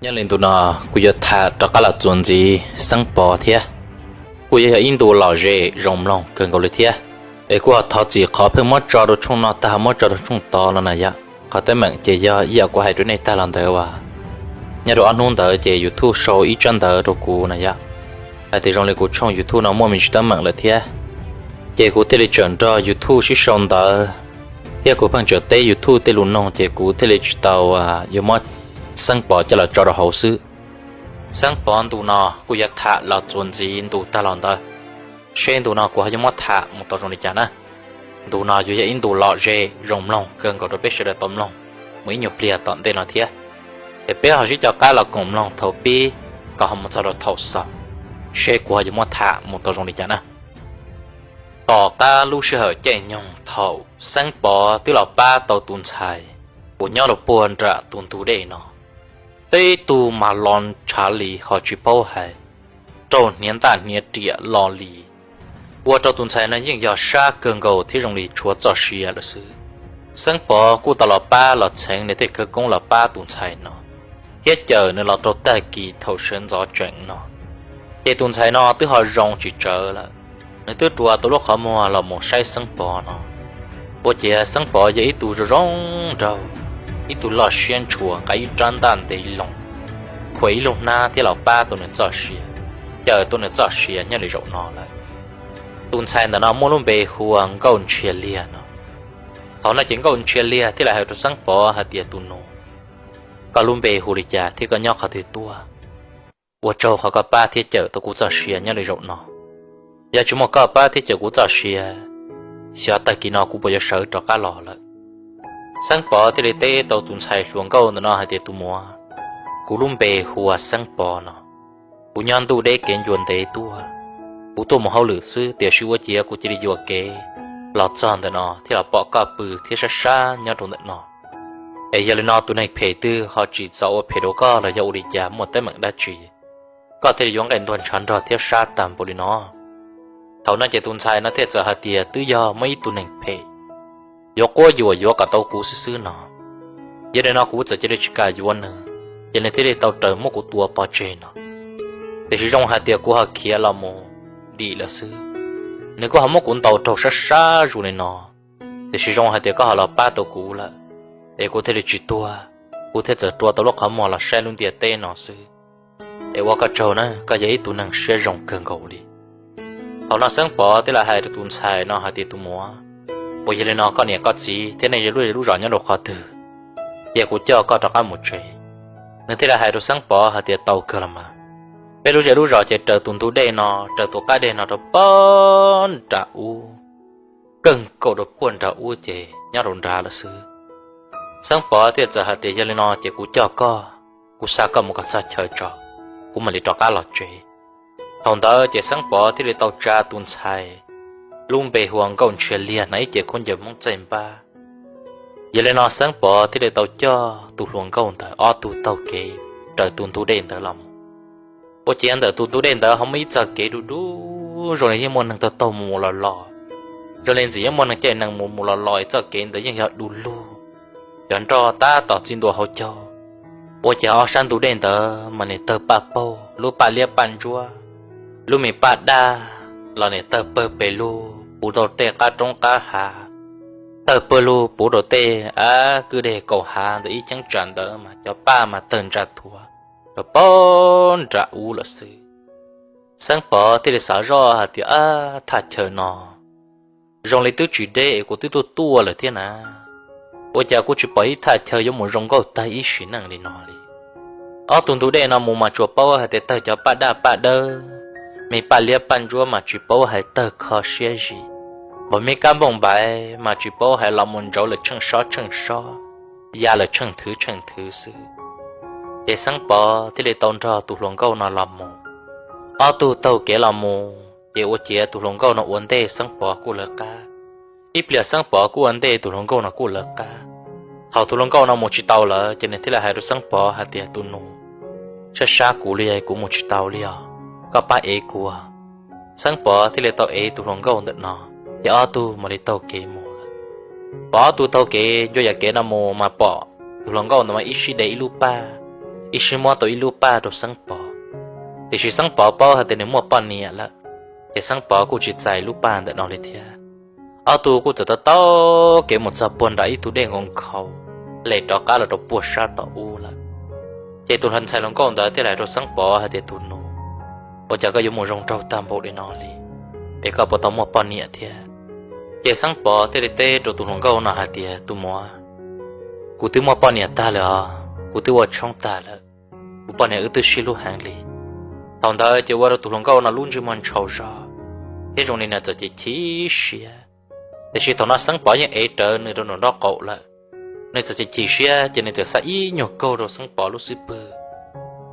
Nyob li ntu no kuv yuav tham rov qab los txuas ntxiv Xeeb Pov thiab. Kuj yog ib ntu lom zem zoo mloog kawg nkaus li thiab. Es kuj ho thov txim qhov pheej muab tso rau tshooj no tag muab tso rau tshooj tod no na yom. Qhov teeb meem ces yog ib yam kuv hais rau nej tag los ntawd uas nyob rau ob hnub ntawd ces YouTube sau ib tsab ntawv rau kuv na yom, hais tias zoo li kuv tshooj YouTube no muaj me ntsis teeb meem lawm thiab. Ces kuv thiaj li tseem nrog YouTube sib sau ntawv, thiab kuv pheej tseem teb YouTube tej lus noog ces kuv thiaj li tsis tau yuav muab Xeeb Pov coj los tso rau hauv xwb. Xeeb Pov ntu no kuj yuav tham los txuas ntxiv ntu tag los ntawd, seb ntu no kuv ho yuav muab tham mus tau zoo li cas na. Ntu no yuav yog ib ntu lom zem zoo mloog kawg nkaus rau peb sawv daws tau mloog mus ib nyuag pliag tom ntej no thiab. Es peb ho sib coj qab los koom mloog thaum pib kom ho mus txog rau thaum xaus, seb kuv ho yuav muab tham mus tau zoo li cas na. Tom qab lub sij hawm caij nyoog thaum Xeeb Pov twb los pab tau tus ntxhais uas nyob rau puag nram tus ntug dej no, tib tug mas los ntshav li ho tsis paub hais, raug hniav ntaj hniav riam los li, ua rau tus ntxhais no yeej yog sab kawg nkaus thiab zoo li tshuav txoj sia lawm xwb. Xeeb Pov kuj tau los pab los txheev nws tej khawv koob los pab tus ntxhais no, thiab cawm nws los rau tag kis thaum sawv ntxov tseem no. Ces tus ntxhais no twb ho zoo tsis tsawg lawm, nws twb rua tau lub qhov muag los mus saib Xeeb Pov no. Ua ciav Xeeb Pov yog ib tug zoo zoo nraug, ib tug loj siab ntshua nqa ib rab ntaj ntev loo, khuam ib lub hnab thiab los pab tau nws txoj sia, cawm tau nws txoj sia nyob li zaum no lawm. Tus ntxhais ntawm no muaj lub npe hu ua Nkauj Ntshiab Liag no. Thaum no ces Nkauj Ntshiab Liag thiaj li hais rau Xeeb Pov hais tias, tus nus, koj lub npe hu li cas thiab koj nyob qhov twg tuaj? Ua tsaug qhov koj pab thiab cawm tau kuv txoj sia nyob li zaum no. Yog tsis muaj koj pab thiab cawm kuv txoj sia, xyov tag kis no kuv puas yuav sawv rov qab los lawm. Xeeb Pov thiaj li teb tau tus ntxhais hluas nkauj ntawm no hais tias, tus muam, kuv lub npe hu ua Xeeb Pov no. Kuv nyob ntuj deb kev ncua ntev tuaj, kuv tuaj mus hauj lwm xwb tiam sis ua ciav kuv cia li yuam kev los txog ntawm no thiab los pom koj pw thiab sab sab nyob rau ntawm no. Es yog li no tus neeg phem twg ho tsim txom ua phem rau koj los yog ua li cas, muaj teeb meem dab tsi koj thiaj li yuav nqaij ntuag ntshav nrog thiab sab tag npaum li no? Thaum no ces tus ntxhais no thiaj txawm hais tias, twb yog muaj ib tug neeg phem yuav quab yuam yuav kom tau kuv xwb xwb no. Yog li no kuv txawm cia li tsis kam yuav nws, ces nws thiaj li tau raws muab kuv tua pov tseg no. Tiam sis zoo hais tias kuv ho khiav los mus dim lawm xwb, nws kuj ho muab kuv ntaus raug sab sab zoo li no. Tiam sis zoo hais tias koj ho los pab tau kuv lawm, es kuv thiaj li tsis tuag, kuv thiaj txawm rua tau lub qhov muag los saib lub ntiaj teb no xwb. Es ua koj tsaug na, koj yog ib tug neeg siab zoo kawg nkaus li. Thaum no Xeeb Pov thiaj li hais rau tus ntxhais no hais tias, tus muam, uas yog li no koj niam koj txiv thiab nej lub zej lub zos nyob rau qhov twg? Cia kuv coj koj rov qab mus tsev. Nws thiaj li hais rau Xeeb Pov hais tias, tau kawg los mas, peb lub zej lub zos ces raws tus ntug dej no, raws tus qab dej no rau puag nram ub, kawg nkaus rau puag nram ub ces nyob rau nrad lawm xwb. Xeeb Pov thiaj txawm hais tias, yog li no ces kuv coj koj, kuv xa koj mus kom txog chaw tso, kuv mam li rov qab los tsev. Thaum ntawd ces Xeeb Pov thiaj li tau tsa tus ntxhais lub npe hu ua Nkauj Ntshiab Liag hnav ib ce khaub ncaws Hmoob txaij npab. Yog li no Xeeb Pov thiaj li tau coj tus hluas nkauj ntawd ob tug taug kev raws tus ntug dej ntawd los mus. Ua ciav ntawm tus ntug dej ntawd ho muaj ib txoj kev du du, zoo li yeej muaj neeg taug taug mus mus los los, zoo li ntxim yeej muaj neeg caij nees mus mus los los, txoj kev ntawd yeej yog du lug, cov nroj tab tom txi ntua hauv caug. Ua ciav ob sab ntug dej ntawd mas niam tawg paj paug, lub paj liab paj ntsuab, lub me paj daj los niam tawg pawg pes lug puv rau tej qab roob qab hav, tawg pawg lug puv rau tej a kwj deg kaum hav ntawd ib cheeb tsam ntawd mas cov paj mas tawg ntsa thuav rau puag nram ub lawm xwb. Xeeb Pov thiaj li xav zoj hais tias, ab, thaj chaw no zoo li twb tsis deb es kuv twb tuaj tuaj lawm thiab na. Ua cas kuv tsis pom ib thaj chaw yuav mus zoo nkauj tag ib sim neej li no li. Ob tug ntug dej no mus mas tsuas paub hais tias tawg cov paj daj paj dawb, me paj liab paj ntsuab mas tsis paub hais tawg kho siab zis, npog me kab npauj npaiv mas tsis paub hais los mus ntsauv lawm tsheej sob tsheej sob, ya lawm tsheej thwv tsheej thwv xwb. Ces Xeeb Pov thiaj li tau nrog tus hluas nkauj no los mus. Ob tug taug kev los mus ces ua ciav tus hluas nkauj no ua ntej Xeeb Pov kuj lawv qab, ib pliag Xeeb Pov kuj ua ntej tus hluas nkauj no kuj lawv qab. Thaum tus hluas nkauj no mus tsis tau lawm ces nws thiaj li hais rau Xeeb Pov hais tias, tus nus, sab sab kuv li kuv mus tsis tau li os, koj pab ev kuv. Xeeb Pov thiaj li tau ev tus hluas nkauj ntawm no, ces ob tug mam li taug kev mus lawm. Pom ob tug taug kev ncua yam kev no mus mas pom tus hluas nkauj ntawd mas ib sij de ib lub paj, ib sib muab tau ib lub paj rau Xeeb Pov. Tiam sis Xeeb Pov paub hais tias nws muaj poj niam lawm, ces Xeeb Pov kuj tsis txais lub paj ntawm no li thiab. Ob tug kuj txawm tau taug kev mus txog puag nram ib tug dej nkauj nkhaus, les rov qab los rau puag sab tom ub lawm. Ces tus ntxhais hluas nkauj ntawd thiaj li hais rau Xeeb Pov hais tias, Tus nus, ua cas koj yuav mus zoo nraug tag npaum li no li? Es koj puas tau muaj poj niam thiab? Ces Xeeb Pov thiaj li teb rau tus hluas nkauj no hais tias, Tus muam, kuv twb muaj poj niam tag lawm os, kuv twb ua tshoob tag lawm, kuv poj niam wb twb sib hlub heev li. Thaum ntawd ces ua rau tus hluas nkauj no lub ntsej muag ntshau zog, thiab zoo li nws txawm chim chim siab. Tiam sis thaum no Xeeb Pov yeej ev rawv nws rau nraum nraub qaum lawm. Nws txawm chim chim siab ces nws txawm xa ib nyuag kaug rau Xeeb Pov lub xub pwg,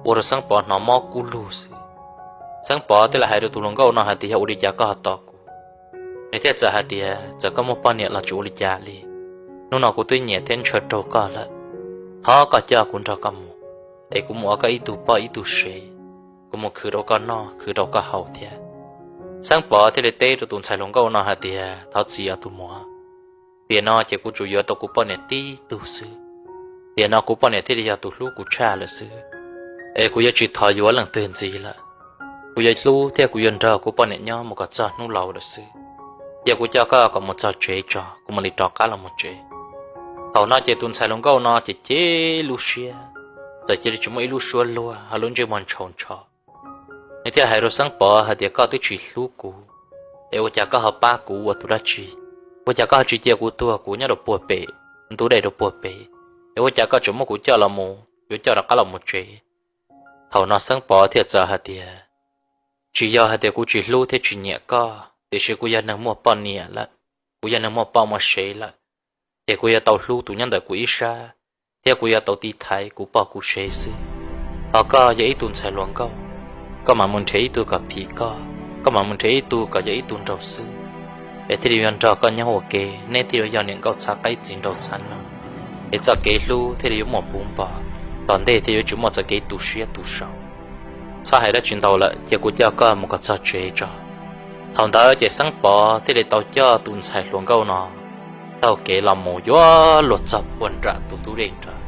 ua rau Xeeb Pov hnov mob kub lug xwb. Xeeb Pov thiaj li hais rau tus hluas nkauj no hais tias, Yog ua li cas koj ho tos kuv? Nws thiaj txawm hais tias, Txawm koj muaj poj niam los tsis ua li cas li, hnub no kuv twb nyiam thiab ntshaw raug koj lawm. Thov koj coj kuv nrog koj mus, es kuv mus ua koj ib tug poj ib tug sev, kuv mus khwv rau koj noj khwv rau koj haus thiab. Xeeb Pov thiaj li teb rau tus ntxhais hluas nkauj no hais tias, Thov txim os tus muam, tiam no ces kuv tsuas yuav tau kuv poj niam tib tug xwb. Tiam no kuv poj niam thiaj li yog tus hlub kuv tshaj lawm xwb, es kuv yuav tsis thov yuav leej twg ntxiv lawm. Kuv yuav hlub thiab kuv yuav nrog kuv poj niam nyob mus kom txog hnub laus lawm xwb. Cia kuv coj koj kom mus txog tsev tso, kuv mam li rov qab los mus tsev. Thaum no ces tus ntxhais hluas nkauj no ces cem lub siab, txawm cia li tsis muaj ib lub suab luag, ho lub ntsej muag ntshau ntsho. Nws thiaj hais rau Xeeb Pov hais tias, Koj twb tsis hlub kuv, es ua cas koj ho pab kuv ua tus dab tsi? Ua cas koj ho tsis cia kuv tuag, kuv nyob rau puag pem ntug dej rau puag pem, es ua cas koj tseem muab kuv coj los mus, yuav coj rov qab los mus tsev? Thaum no Xeeb Pov thiaj txawm hais tias, Tsis yog hais tias kuv tsis hlub thiab tsis nyiam koj, tiam sis kuv yog neeg muaj poj niam lawm, kuv yog neeg muaj poj muaj sev lawm, ces kuv yuav tau hlub tus nyob ntawm kuv ib sab, thiab kuv yuav tau tiv thaiv kuv poj kuv sev xwb. Ho koj yog ib tug ntxhais hluas nkauj, koj mam mus nrhiav ib tug kom phim koj, koj mam mus nrhiav ib tug kom yog ib tug nraug xwb, es thiaj li yuav nrog koj nyob ua ke, neb thiaj li yog niam nkauj txhav qaib txiv nraug txhav noog, es txoj kev hlub thiaj li yuav muaj puv npo, tom ntej thiaj yuav tsis muaj txoj kev tu siab tu sau. Txhob hais dab tsi ntau lawm, cia kuv coj koj mus kom txog tsev tso. Thaum ntawd ces Xeeb Pov thiaj li tau coj tus ntxhais hluas nkauj no taug kev los mus yuav luag txog puag nram tus ntug dej nrad.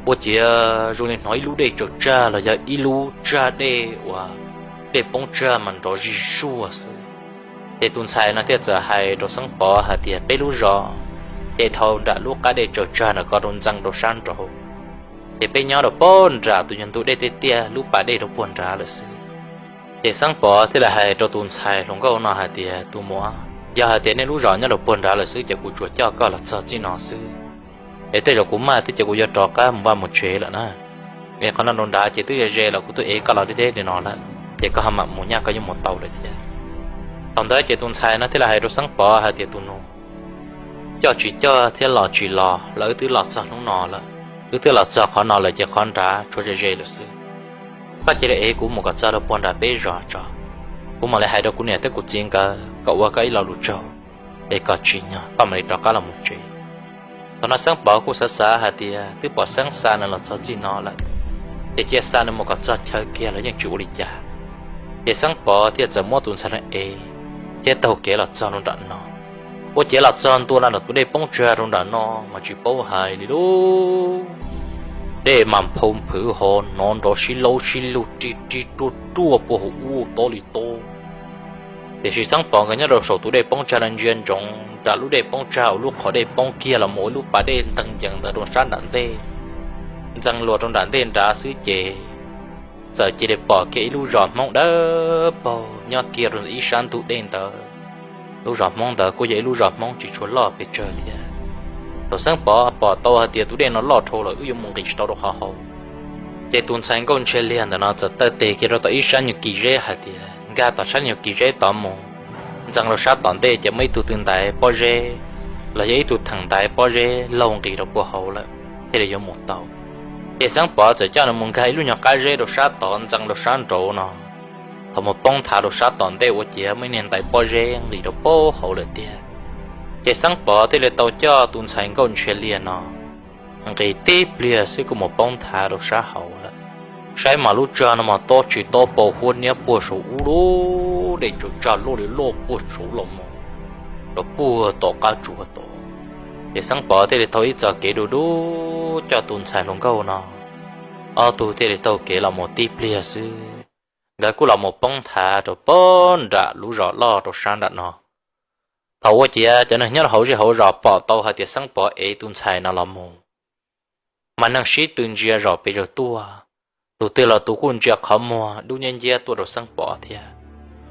Ua ciav zoo li hnov ib lub dej tsaws tsag los yog ib lub tsag dej uas dej poob tsag mas nrov zij zuag xwb. Ces tus ntxhais no thiaj txawm hais rau Xeeb Pov hais tias, Peb lub zos ces dhau nram lub qab dej tsaws tsag nram ko rau ntxeev rau sab nraud, ces peb nyob rau puag nram tus nyuag ntug dej tiaj tiaj lub pas dej rau puag nrad lawm xwb. Ces Xeeb Pov thiaj li hais rau tus ntxhais hluas nkauj no hais tias, Tus muam, yog hais tias nej lub zos nyob rau puag nrad lawm xwb ces kuv tsuas coj koj los txog txij no xwb, es tej zaum kuv maj thiab ces kuv yuav rov qab mus vaj mus tsev lawm na. Es qhov no rau nrad ces twb ze ze los kuv twb ev koj los deb deb li no lawm, ces koj ho mam mus nyaj koj yeej mus tau lawm thiab. Thaum ntawd ces tus ntxhais no thiaj li hais rau Xeeb Pov hais tias, Tus nus, coj tsis coj thiab los tsis los los wb twb los txog hnub no lawm, wb twb los txog qhov no lawm ces qhov nrad tshuav ze ze lawm xwb. Koj cia li ev kuv mus kom txog rau puag nram peb zos tso, kuv mam li hais rau kuv niam thiab kuv txiv nkawd kom ua koj ib lo lus tsaug, es kom tsim nyog koj mam li rov qab los mus tsev. Thaum no Xeeb Pov kuj xav xav hais tias twb pom Xeeb xa nws los txog txij no lawm, ces cia xa nws mus kom txog chaw kiag los yeej tsis ua li cas. Ces Xeeb Pov thiaj txawm muab tus ntxhais no ev thiab taug kev los txog rau nram no. Ua ciav los txog ntua nram tus dej poob tsag rau nram no mas tsis paub hais li lub dej mas nphau nphwv ho hnov nrov sib laub sib lug ri ri ruaj ruaj puag hauv ub tob li tob. Tiam sis Xeeb Pov nkawd nyob rau saum tus dej poob tsag no ntsia ntsoov nram lub dej poob tsag uas lub qhov dej poob kiag los mus ua lub pas dej nteeg ncees ntawd rau sab nram ntej, ntxeev luas rau nram ntej nrad xwb ces txawm cia li pom kiag ib lub zos Hmoob dawb paug nyob kiag rau ntawm ib sab ntug dej ntawd. Lub zos Hmoob ntawd kuj yog ib lub zos Hmoob tsis tshua loj pes tsawg thiab. Thaum Xeeb Pov pom tau hais tias tus dej no loj dhau lawm wb yuav mus nqis tsis tau rau qhov hauv, ces tus ntxhais nkauj ntshiab liag ntawm no txawm taw tes kiag rau tom ib sab nyuag kis zeb hais tias nkag tom sab nyuag kis zeb tod mus, ntxeev rau sab tom ntej ces muaj ib tug tw ntaiv pob zeb los yog ib tug theem ntaiv pob zeb laug nqis rau puag hauv lawm thiaj li yuav mus tau. Ces Xeeb Pov txawm coj nws mus nkag ib lub nyuag qab zeb rau sab tod ntxeev rau sab nraud no. Thaum mus poob nthav rau sab tom ntej ua ciav muaj ib niag ntaiv pob zeb nqis rau puag hauv lawm tiag. Ces Xeeb Pov thiaj li tau coj tus ntxhais nkauj ntshiab liag no nqis tib pliag xwb kuj mus poob nthav rau sab hauv lawm. Saib mas lub tsag no mas tob tsis tob pau huab niab puag saum ub lub dej tsaws tsag loj li loj puag saud los mus rau puag tom qab tsuas tod. Ces Xeeb Pov thiaj li taug ib txoj kev du du coj tus ntxhais hluas nkauj no ob tug thiaj li taug kev los mus tib pliag xwb, nkawd kuj los mus poob nthav rau pem nram lub zos loj rau sab nram no. Thaum ua ciav cov neeg nyob rau hauv zej hauv zos pom tau hais tias Xeeb Pov ev tus ntxhais no los mus, mas neeg sib tw ntsia zom pes zaws tuaj, tus twg los tus kuj ntsia qhov muag dub nciab nciab tuaj rau Xeeb Pov thiab,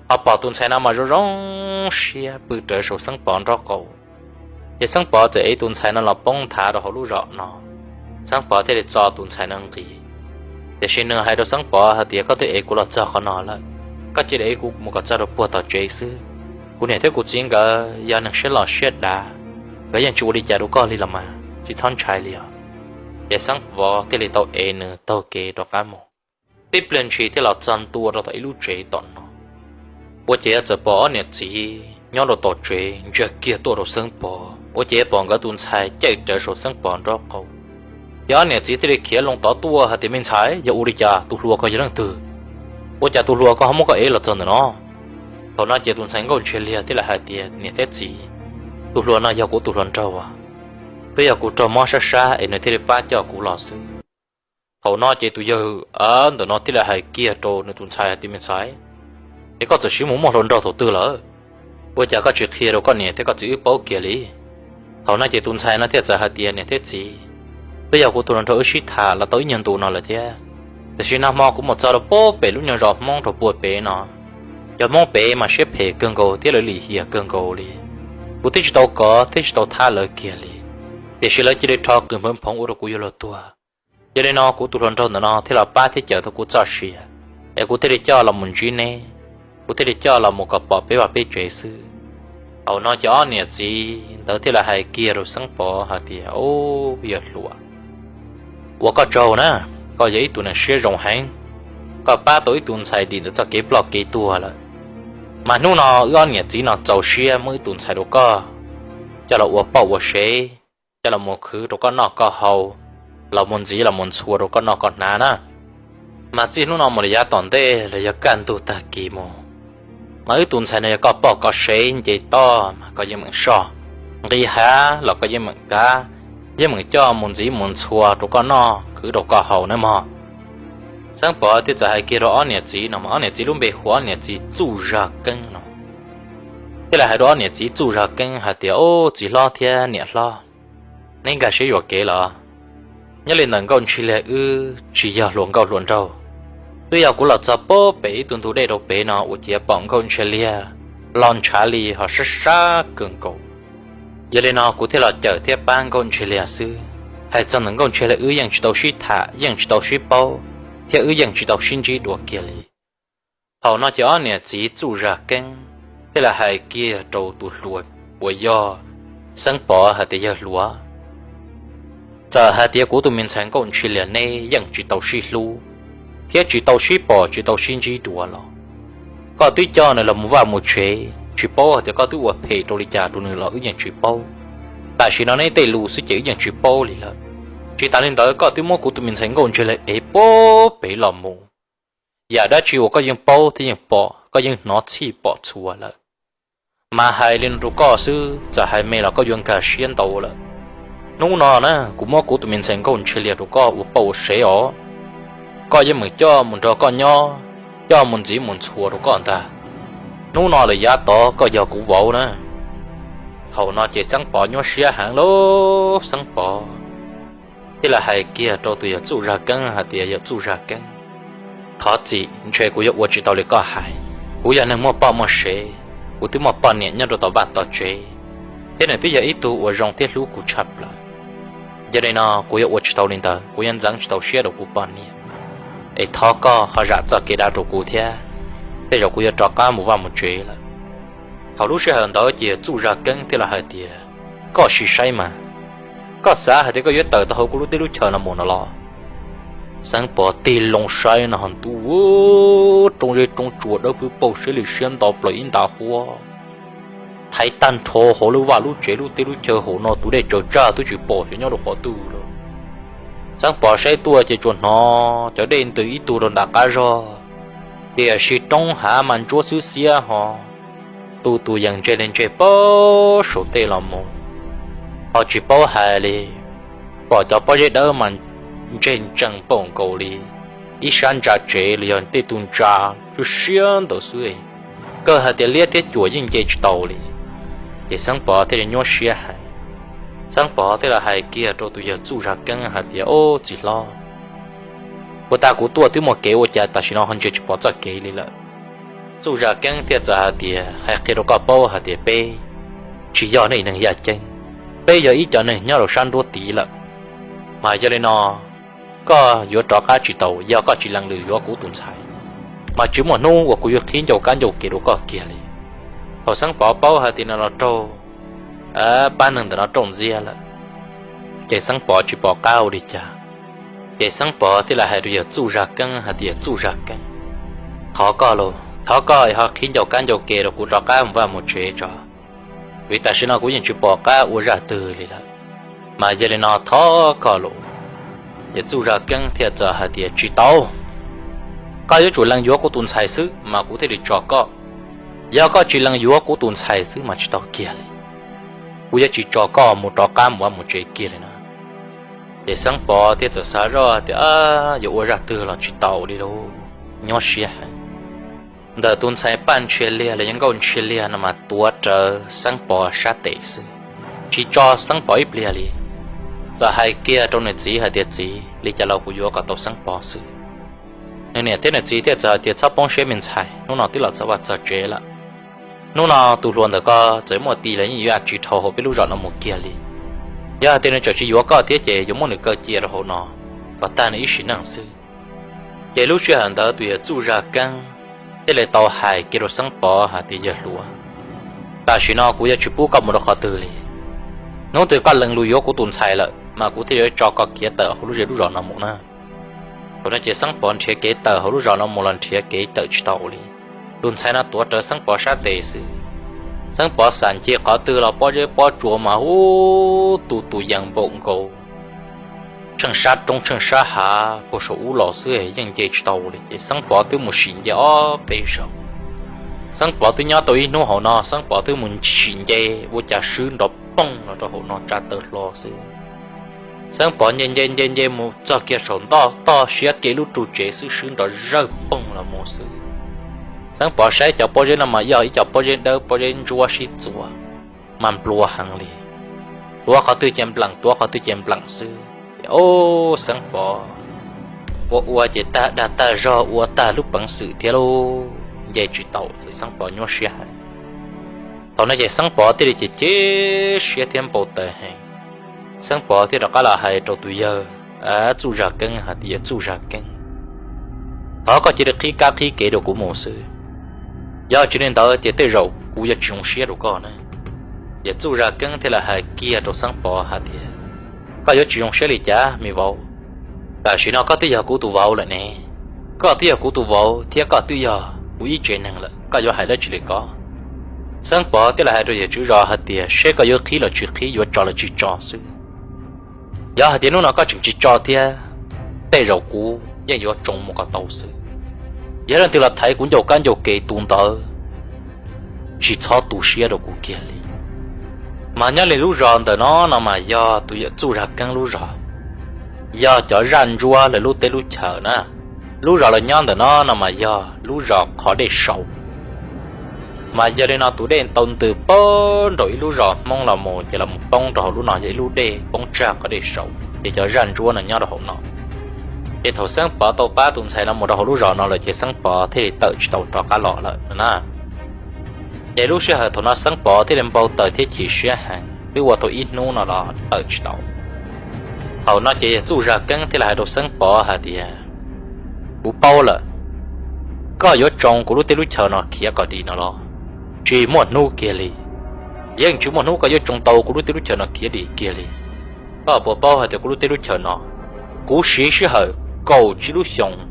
ho pom tus ntxhais no mas zoo zoo siab pw rawv saum Xeeb Pov nraub qaum. Ces Xeeb Pov txawm ev tus ntxhais no los poob nthav rau hauv lub zos no, Xeeb Pov thiaj li txo tus ntxhais no nqis. Tiam sis nws hais rau Xeeb Pov hais tias, koj twb ev kuv los txog qhov no lawm, koj cia li ev kuv mus kom txog rau puag tom tsev xwb. Kuv niam thiab kuv txiv nkawd yog neeg siab loj siab dav, nkawd yeej tsis ua li cas rau koj li los mas, tsis txhob ntshai li os. Ces Xeeb Pov thiaj li tau ev nws taug kev rov qab mus. Tib pliag ntshis thiaj los txog ntua rau tom ib lub tsev tom no. Ua ciav txawm pom ob niam txiv nyob rau tom tsev ntsia kiag tuaj rau Xeeb Pov, ua ciav pom nkawd tus ntxhais caij rawv saum Xeeb Pov nraub qaum. Ces ob niam txiv thiaj li khiav loo tod tuaj hais tias, me ntxhais, yog ua li cas, tus hluas ko yog leej twg? Ua cas tus hluas ko ho muab koj ev los txog ntawm no? Thaum no ces tus ntxhais Nkauj Ntshiab Liag thiaj li hais tias, niam thiab txiv, tus hluas no yog kuv tus hluas nraug, twb yog kuv raug mob sab sab es nws thiaj li pab coj kuv los xwb. Thaum no ces tus yawg ntawm no thiaj li hais kiag rau nws tus ntxhais hais tias, me ntxhais, es koj txawm sib mus muaj hluas nraug thaum twg lawm? Ua cas koj tsis qhia rau koj niam thiab koj txiv wb paub kiag li? Thaum no ces tus ntxhais no thiaj txawm hais tias, niam thiab txiv, twb yog kuv tus hluas nraug wb sib tham los tau ib nyuag ntu no lawm thiab, tiam sis nag hmo kuv mus txog rau pem lub nyuag zos Hmoob rau puag pem no, cov Hmoob pem mas siab phem kawg nkaus thiab lawv lim hiam kawg nkaus li. Kuv twb tsis tau kov thiab tsis tau thab lawv kiag li, tiam sis lawv cia li rho qws npawv nphoov ua rau kuv yuav luag tuag. Yog li no kuv tus hluas nraug ntawm no thiaj los pab thiab cawm tau kuv txoj sia, es kuv thiaj li coj los mus ntsib neb, kuv thiaj li coj los mus kom pom peb vaj peb tsev xwb. Thaum no ces ob niam txiv ntawd thiaj li hais kiag rau Xeeb Pov hais tias, ub, yawg hluas, ua koj tsaug na, koj yog ib tug neeg siab zoo heev, koj pab tau ib tug ntxhais dim ntawm txoj kev ploj kev tuag lawm. Mas hnub no wb ob niam txiv no txaus siab muab wb tus ntxhais rau koj, coj los ua poj ua sev, coj los mus khwv rau koj noj koj haus, los mus ntxiv los mus ntxhua rau koj noj koj hnav na. Mas txij hnub no mus rau yav tom ntej los yog kaj ntug tag kis mus, mas wb tus ntxhais no yog koj poj koj sev nce toj mas koj yeej meem soj, nqis hav los koj yeej meem kav, yeej meem coj mus ntxiv mus ntxhua rau koj noj khwv rau koj haus nawb mog. Xeeb Pov thiaj txawm hais kiag rau ob niam txiv no, mas ob niam txiv lub npe hu ua ob niam txiv Txuj Zag Keeb no, thiaj li hais rau ob niam txiv Txuj Zag Keeb hais tias, ub, txiv hlob thiab niam hlob, neb nkag siab yuam kev los? Nyob li ntawm Nkauj Ntshiab Liag wb tsis yog hluas nkauj hluas nraug, twb yog kuv los txog pem ib tug ntug dej rau pem no ua ciav pom Nkauj Ntshiab Liag los ntshav li ho sab sab kawg nkaus. Yog li no kuv thiaj los cawm thiab pab Nkauj Ntshiab Liag xwb. Hais txog ntawm Nkauj Ntshiab Liag wb yeej tsis tau sib tham, yeej tsis tau sib paub, thiab wb yeej tsis tau sib ntsib dua kiag li. Thaum no ces ob niam txiv Txuj Zag Keeb thiaj li hais kiag rau tus hluas uas yog Xeeb Pov hais tias, yawg hluas, txawm hais tias kuv tus me ntxhais Nkauj Ntshiab Liag neb yeej tsis tau sib hlub, thiab tsis tau sib pom tsis tau sib ntsib dua los, koj twb coj nws los mus vaj mus tsev, tsis paub hais tias koj twb ua phem rau li cas rau nws los wb yeej tsis paub. Tam sim no neb tej lus xwb ces wb yeej tsis paub li lawm. Tsis tas li ntawd koj twb muab kuv tus me ntxhais Nkauj Ntshiab Liag ev pem los mus. Yam dab tsi uas koj yeej paub thiab yeej pom, koj yeej hnov txhij pom txhua lawm. Mas hais li no rau koj xwb, txawm hais me los koj yuav nkag siab ntau lawm. Hnub no na kuv muab kuv tus me ntxhais Nkauj Ntshiab Liag rau koj ua poj ua sev os, koj yeej meem coj mus nrog koj nyob, coj mus ntxiv mus ntxhua rau koj ntag. Hnub no lawm yav tod koj yog kuv vauv na. Thaum no ces Xeeb Pov nyuaj siab heev lauj, Xeeb Pov thiaj li hais kiag rau tus yawg Txuj Zag Keeb hais tias, yawg Txuj Zag Keeb, thov txim, ntshe kuv yuav ua tsis tau li koj hais. Kuv yog neeg muaj poj muaj sev, kuv twb muaj poj niam nyob rau tom vaj tom tsev, thiab nws twb yog ib tug uas zoo thiab hlub kuv tshaj plaws. Yog li no kuv yuav ua tsis tau li ntawd, kuv yuav ntxeev tsis tau siab rau kuv poj niam. Es thov koj ho zam txoj kev dav rau kuv thiab, tej zaum kuv yuav rov qab mus vaj mus tsev lawm. Thaum lub sij hawm ntawd ces Txuj Zag Keeb thiaj li hais tias, koj sim saib mas, koj xav hais tias koj yuav tawm tau hauv kuv lub teb lub chaw no mus no los? Xeeb Pov tig loo saib no ho ntuj, roob zeb roob tsuas dawb paug siab li siab nto plaws ib nta huab, thaiv tag nrho hauv lub vaj lub tsev lub teb lub chaw hauv no tus dej tsaws tsaj twb tsis pom xyov nyob rau qhov twg lawm. Xeeb Pov saib tuaj ces tsuas hnov cov dej ntws ib tug rau nram qab zog, tiam sis roob hav mas ntsuab xwb xiab ho, tu tus yees ntseg li ntseg pem saum tej los mus, ho tsis paub hais li. Pom cov pob zeb dawb mas ntseg ntsees npaum nkaus li ib sab ntsa tsev los yog tej tug ntsa siab siab ntawd xwb. Kawg hais tias liab thiab cuam yeej nce tsis tau li. Ces Xeeb Pov thiaj li nyuaj siab heev. Xeeb Pov thiaj li hais kiag rau tus yawg Txuj Zaj Keeb hais tias, Au txiv hlob, ua tas kuv tuaj twb muaj kev ua cas tam sim no ho ntsia tsis pom txoj kev li lawm? Txuj Zaj Keeb thiaj txawm hais tias, Hais qhia rau koj paub hais tias peb tsis yog neeg yaj ceeb, peb yog ib cov neeg nyob rau sab nruab tiv lawm. Mas yog li no koj yuav rov qab tsis tau, yog koj tsis lees lwm yuav kuv tus ntxhais, mas tsis muaj hnub uas kuv yuav qhib ncauj kab ncauj kev rau koj kiag li. Thaum Xeeb Pov paub hais tias nws los raug pab neeg ntawm no raug ntxias lawm, ces Xeeb Pov tsis pom qab ua li cas. Ces Xeeb Pov thiaj li hais rau yawg Txuj Zaj Keeb hais tias, Txuj Zaj Keeb, thov koj los, thov koj ho qhib ncauj kab ncauj kev rau kuv rov qab mus vaj mus tsev tso, vim tam sim no kuv yeej tsis pom qab ua zaj twg li lawm. Mas yog li no thov koj los. Yawg Txuj Zaj Keeb thiaj txawm hais tias, Tsis tau, koj yuav tsum lees yuav kuv tus ntxhais xwb mas kuv thiaj li tso koj. Yog koj tsis lees yuav kuv tus ntxhais xwb mas tsis tau kiag li, kuv yuav tsis tso koj mus rov qab mus vaj mus tsev kiag li na. Ces Xeeb Pov thiaj txawm xav zoj tias, Yuav ua zaj twg los tsis tau li lauj, nyuaj siab heev. Ntawm tus ntxhais Paj Ntshiab Liag los yog Nkauj Ntshiab Liag no mas tuav rawv Xeeb Pov sab tes xwb, tsis tso Xeeb Pov ib pliag li. Txawm hais kiag rau nws txiv hais tias, Txiv, li cas los kuv yuav kom tau Xeeb Pov xwb. Nws niam thiab nws txiv thiaj txawm hais tias, Txhob poob siab me ntxhais, hnub no twb los txog vaj txog tsev lawm. Hnub no tus hluas ntawm koj txawm muaj tis los yeej yuav tsis dhau hauv peb lub zos no mus kiag li. Yog hais tias nws tseem tsis yuav koj thiab ces yuav muab nws kaw cia rau hauv no kom tag nws ib sim neej xwb. Ces lub sij hawm ntawd tus yawg Txuj Zaj Keeb thiaj li tau hais kiag rau Xeeb Pov hais tias, Yawg hluas, tam sim no kuv yuav tsis pub koj mus rau qhov twg li. Hnub twg koj lees lus yuav kuv tus ntxhais lawm mas kuv thiaj yuav tso koj khiav tawm hauv lub zej lub zos no mus na. Thaum no ces Xeeb Pov nrhiav kev tawm hauv lub zos no mus los nrhiav kev tawm tsis tau li. Tus ntxhais no tuav rawv Xeeb Pov sab tes xwb. Xeeb Pov xam nce qhov twg los pob zeb pob tsuas mas hu tu tus yees npaum nkaus tsheej sab roob tsheej sab hav puag saum ub los xwb yeej nce tsis tau li. Ces Xeeb Pov twb mus sim nce ob peb zaug. Xeeb Pov twb nyob tau ib hnub hauv no, Xeeb Pov twb mus sim nce ua cas swb nrov poog los rau hauv no tsa taw hlo xwb. Xeeb Pov nce nce nce nce mus txog kiag saum ntoj toj siab kev lub ru tsev xwb swb nrov zawj poog los mus xwb. Xeeb Pov saib cov pob zeb no mas yog ib co pob zeb dawb pob zeb ntsuab sib txuas, mas nplua heev li. Tuav qhov twg ces npleem, tuav qhov twg ces npleem xwb. Ces ob Xeeb Pov ua ua ces tag dag tag zog ua tag lub peev xwm thiab lauj, nce tsis tau ces Xeeb Pov nyuaj siab heev. Thaum no ces Xeeb Pov thiaj li ces chim siab thiab npau taws heev. Xeeb Pov thiaj rov qab los hais rau tus yawg Txuj Zaj Keeb hais tias, Yawg Txuj Zaj Keeb, thov koj cia li qhib kab qhib kev rau kuv mus xwb. Yog tsis li ntawd ces tej zaum kuv yuav tsis zoo siab rau koj na. Yawg Txuj Zaj Keeb thiaj li hais kiag rau Xeeb Pov hais tias, Koj yuav tsis zoo siab li cas me vauv? Tam sim no koj twb yog kuv tus vauv lawm ne. Koj twb yog kuv tus vauv thiab koj twb yog kuv ib tsev neeg lawm, koj yuav hais dab tsi li ko? Xeeb Pov thiaj li hais rau yawg tswv zos hais tias, Seb koj yuav qhib los tsis qhib, yuav tso los tsis tso xwb. Yog hais tias hnub no koj tseem tsis tso thiab, tej zaum kuv yeej yuav tsoo mus kom tau xwb. Yog leej twg los thaiv kuv ncauj kab ncauj kev tus ntawd, tsis txhob tu siab rau kuv kiag li. Mas nyob li lub zos ntawm no no mas yog tus Yawm Txuj Zaj Keeb lub zos, yog cov zaj ntsuab lawv lub teb lub chaws na. Lub zos lawv nyob ntawm no no mas yog lub zos Qhov Dej Saud. Mas yog li no tus dej tau ntws poob nraum ib lub zos Hmoob los mus ces los poob rau hauv lub no yog ib lub dej poob tsag Qhov Dej Saud, ces cov zaj ntsuab no nyob rau hauv no. Ces thaum Xeeb Pov tau pab tus ntxhais no mus rau hauv lub zos no lawm ces Xeeb Pov thiaj li tawm tsis tau rov qab los lawm no na. Ces lub sij hawm thaum no Xeeb Pov thiaj li npau taws thiab chim siab heev, twb ua tau ib hnub no los tawm tsis tau. Thaum no ces Yawm Txuj Zaj Keeb thiaj li hais rau Xeeb Pov hais tias, Kuv paub lawm, koj yuav tsoo kuv lub teb lub chaws no khiav kom dim no los? Tsis muaj hnub kiag li. Yeej tsis muaj hnub koj yuav tsoo tau kuv lub teb lub chaws no khiav dim kiag li. Koj puas paub hais tias kuv lub teb lub chaws no, kuv siv sij hawm kaum tsib lub xyoos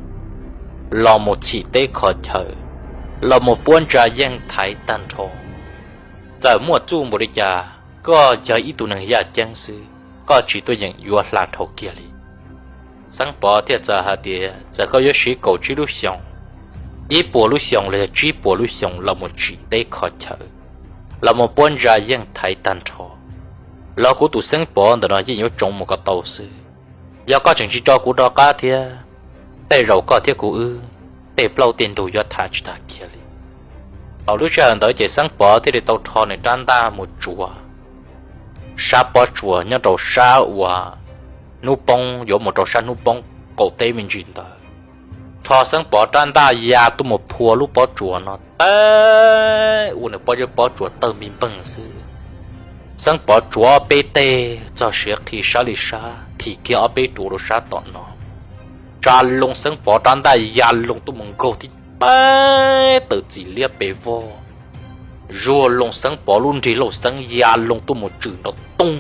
los mus txhim teb kho chaw, los mus puab ntsa yeej thaiv tag nrho. Txawm muaj txuj npaum li cas, koj yog ib tug neeg yaj ceeb xwb, koj tsis tuaj yeem yuav hla dhau kiag li. Xeeb Pov thiaj txawm hais tias, Txawm koj yuav siv kaum tsib lub xyoos, ib puas lub xyoos los yog tsib puas lub xyoos los mus tsim teb kho chaw, los mus puab ntsa yeej thaiv tag nrho, los kuv tus Xeeb Pov ntawm no yeej yuav tsoo mus kom tau xwb. Yog koj tseem tsis tso kuv rov qab thiab, tej zaum koj thiab kuv wb tej plaub tej ntug yuav tham tsis tag kiag li. Thaum lub sij hawm ntawd ces Xeeb Pov thiaj li tau rho nws rab ntaj mus tsuav sab pob tsuas nyob rau sab uas hnub poob yuav mus rau sab hnub poob qaum teb me ntsis ntawd. Rho Xeeb Pov rab ntaj ya tuaj mus phua lub pob tsuas no tag, ua nws pob zeb pob tsuas tawg npij npeeg xwb. Xeeb Pov tsuav ob peb teg txog siav qhi sab li sab, thim kiag ob peb ruav rau sab tom no, tsa loo Xeeb Pov rab ntaj ya loo tuaj mus nkaug tib pab tawm txim liab pes vog, zuag loo Xeeb Pov lub nrig lauj xeeb ya loo tuaj mus tswm nrov toog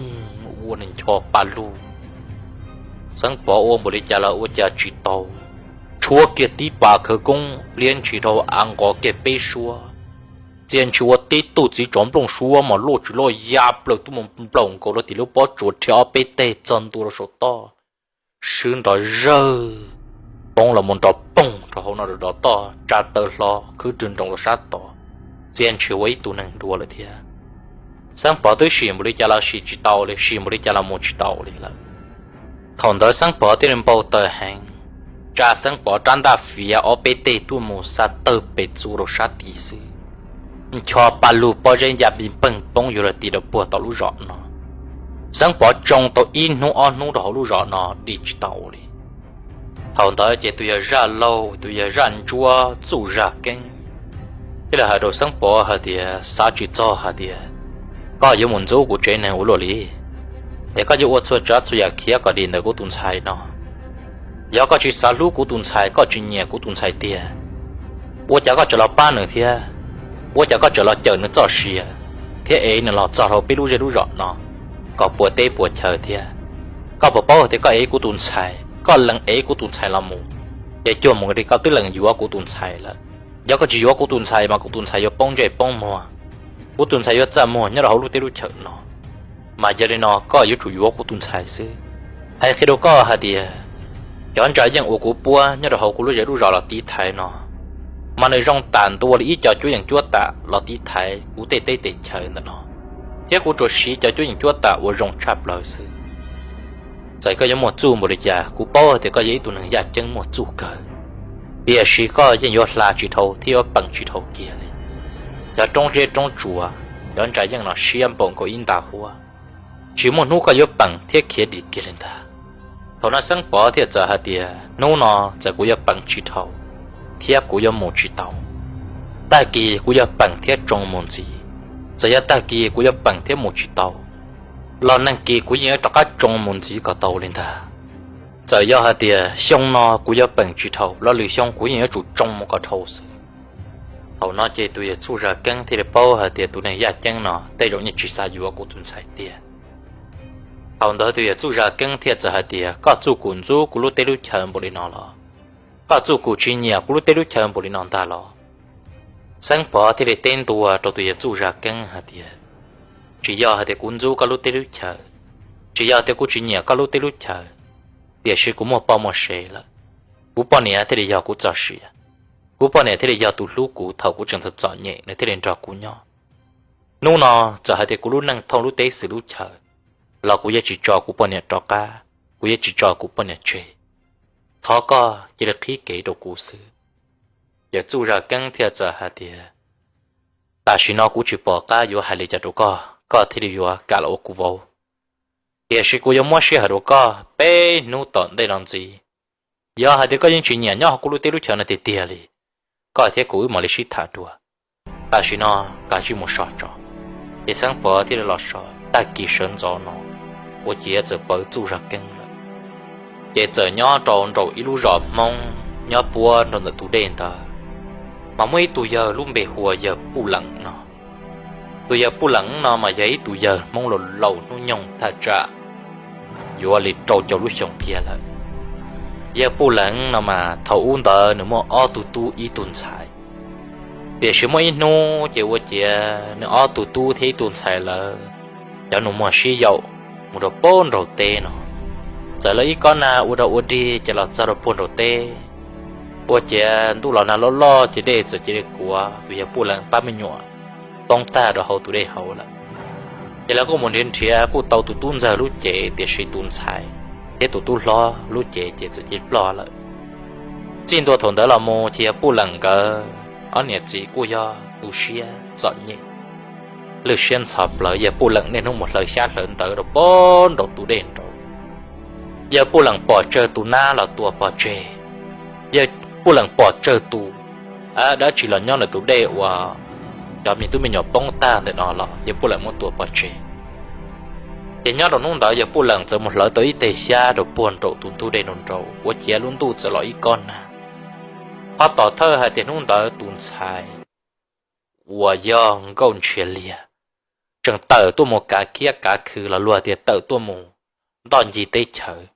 ua nws ncho pa lug. Xeeb Pov ua npaum li cas los ua cas tsis tau, tshuab kiag tib pas khawv koob liab ntshis rau av nqos kiag peb suab, txia ntshis ua tib tug txiv tsov nplooj suab mas loj tsis loj ya plaws tuaj mus nplaum nkaus rau tim lub pob tsuas rhiav ob peb teg txog ntua rau saum toj, swb nrov zawg, poob los mus nrov poog rau hauv no rau toj tsa taw hlo khwb rwg nroos rau sab tod, txia ntshis ua ib tug neeg dua lawm thiab. Xeeb Pov twb sim npaum li cas los sim tsis tau li, sim npaum li cas los mus tsis tau li lawm. Thaum ntawd Xeeb Pov thiaj li npau taws heev, tsa Xeeb Pov rab ntaj fiav ob peb teg tuaj mus xa tawg pes txuv rau sab tid xwb, ncho pa lug pob zeb ya npij npeeg poob yuav luag tim rau puag tom lub zos no. Xeeb Pov tsoo tau ib hnub ob hnub rau hauv lub zos no dim tsis tau li. Thaum ntawd ces tus yawg zaj laug tus yawg zaj ntsuab Txuj Zaj Keeb thiaj li hais rau Xeeb Pov hais tias, xav tsis txog hais tias koj yuav mus ntxub kuv tsev neeg ua luaj li, es koj yuav ua txhua tsav txhua yam khiav kom dim ntawm kuv tus ntxhais no. Yog koj tsis xav hlub kuv tus ntxhais, koj tsis nyiam kuv tus ntxhais tiag, ua cas koj tseem los pab nws thiab? Ua cas koj tseem los cawm nws txoj sia thiab ev nws los txog rau peb lub zej lub zos no kom puas teb puas chaw thiab? Koj puas paub tias koj ev kuv tus ntxhais, koj lees ev kuv tus ntxhais los mus, ces cuag mus li koj twb lees yuav kuv tus ntxhais lawm. Yog koj tsis yuav kuv tus ntxhais mas kuv tus ntxhais yuav poob ntsej poob muag, kuv tus ntxhais yuav txaj muag nyob rau hauv lub teb lub chaws no. Mas yog li no koj yuav tsum yuav kuv tus ntxhais xwb. Hais qhia rau koj hais tias cov ntsa yeej uas kuv puab nyob rau hauv kuv lub zej lub zos los tiv thaiv no, mas nws zoo tam ntua li ib co cuab yeej cuab tam los tiv thaiv kuv tej teb tej chaws ntawm no, thiab kuv tsuas siv cov cuab yeej cuab tam uas zoo tshaj plaws xwb. Txawm koj yuav muaj txuj npaum li cas, kuv paub tias koj yog ib tug neeg yaj ceeb muaj txuj kawg, tiam sis koj yeej yuav hla tsis dhau thiab yuav peem tsis dhau kiag li. Cov roob zeb roob tsuas, cov ntsa yeej no siab npaum nkaus ib nta huab, tsis muaj hnub koj yuav peem thiab khiav dim kiag li ntag. Thaum no Xeeb Pov thiaj txawm hais tias, hnub no txawm kuv yuav peem tsis dhau thiab kuv yuav mus tsis tau, tag kis kuv yuav peem thiab tsoo mus ntxiv. Txawm yog tag kis kuv yuav peem thiab mus tsis tau los neeg kis kuv yeej yuav rov qab tsoo mus ntxiv kom tau li ntag. Txawm yog hais tias xyoo no kuv yuav peem tsis dhau los lwm xyoo kuv yeej yuav tsum tsoo mus kom dhau xwb. Thaum no ces tus yawg Txuj Zaj Keeb thiaj li paub hais tias tus neeg yaj ceeb no tej zaum yeej tsis xav yuav kuv tus ntxhais tiag. Thaum ntawd tus yawg Txuj Zaj Keeb thiaj txawm hais tias, koj txuj kum ntxub kuv lub teb lub chaw npaum li no los? Koj txuj kum tsis nyiam kuv lub teb lub chaw npaum li no ntag los? Xeeb Pov thiaj li teb ntua rau tus yawg Txuj Zaj Keeb hais tias, tsis yog hais tias kuv ntxub koj lub teb lub chaw, tsis yog tias kuv tsis nyiam koj lub teb lub chaw, tiam sis kuv muaj poj muaj sev lawm. Kuv poj niam thiaj li yog kuv txoj sia, kuv poj niam thiaj li yog tus hlub kuv thaum kuv tseem txom txom nyem nws thiaj li nrog kuv nyob. Hnub no txawm hais tias kuv lub neej thooj lub teb xwm lub chaw los kuv yuav tsis tso kuv poj niam rov qab, kuv yuav tsis tso kuv poj niam tseg. Thov koj cia li qhib kev rau kuv xwb. Yawg Txuj Zaj Keeb thiaj txawm hais tias, tam sim no kuv tsis pom qab yuav hais li cas rau koj, koj thiaj li yuav kam los ua kuv vauv. Tiam sis kuv yuav muab sij hawm rau koj peb hnub tom ntej no ntxiv. Yog hais tias koj yeej tsis nyiam nyob hauv kuv lub teb lub chaw no tiag tiag li, koj thiab kuv wb mam li sib tham dua. Tam sim no kav tsij mus so tso. Ces Xeeb Pov thiaj li los so. Tag kis sawv ntxov no, ua ciav txawm pawv Txuj Zaj Keeb lawm. Ces txawm nyob rau nraum ib lub zos Hmoob nyob puab nraum ntawm tus dej ntawd, mas muaj ib tug yawg lub npe hu ua yawg Puj Leem no. Tus yawg Puj Leem no mas yog ib tug yawg Hmoob laus laus hnub nyoog thaj tsam yuav li rau caum lub xyoo kiag lawm. Yawg Puj Leem no mas thaum ub ntawd nws muaj ob tug tub ib tug ntxhais. Tiam sis muaj ib hnub ces ua ciav nws ob tug tub thiab ib tug ntxhais lawv cov nus muag sib yaum mus rau puag nraum teb no. Txawm lawv ib kob nag ua dog ua dig ces los txog rau puag nraum teb, ua ciav ntuj los nag loj loj ces dej txawm cia li kuav tus yawg Puj Leem pab me nyuam poob tag rau hauv tus dej hauv lawm. Ces lawv kuj mus nrhiav nrhiav kuj tau tus tub ntxawg lub cev, tiam sis tus ntxhais thiab thiab tus tub hlob lub cev ces txawm cia li ploj lawm. Txij ntua thaum ntawd los mus ces yawg Puj Leem nkawd ob niam txiv kuj yog tu siab txom nyem, lwj siab ntxhov plawv. Yawg Puj Leem niaj hnub mus hlawv xyab hlawv ntawv rau pem nraum tus dej nraud. Yawg Puj Leem pom tsawg tus nab los tua pov tseg. Yawg Puj Leem pom tsawg tus dab tsi los nyob ntawm tus dej uas cov me tub me nyuam poob tag ntawm no los yawg Puj Leem muab tua pov tseg. Ces nyob rau hnub ntawd yawg Puj Leem txawm mus hlawv tau ib teg xyab rau puag nraum tus ntug dej nraud nraud ua ciav lub ntuj txawm los ib kob nag. Ho tom thawj hais tias hnub ntawd tus ntxhais uas yog Nkauj Ntshias Liag tseem tawm tuaj mus kav kiab kav khw los luag tias tawm tuaj mus ntoj ncig teb chaws.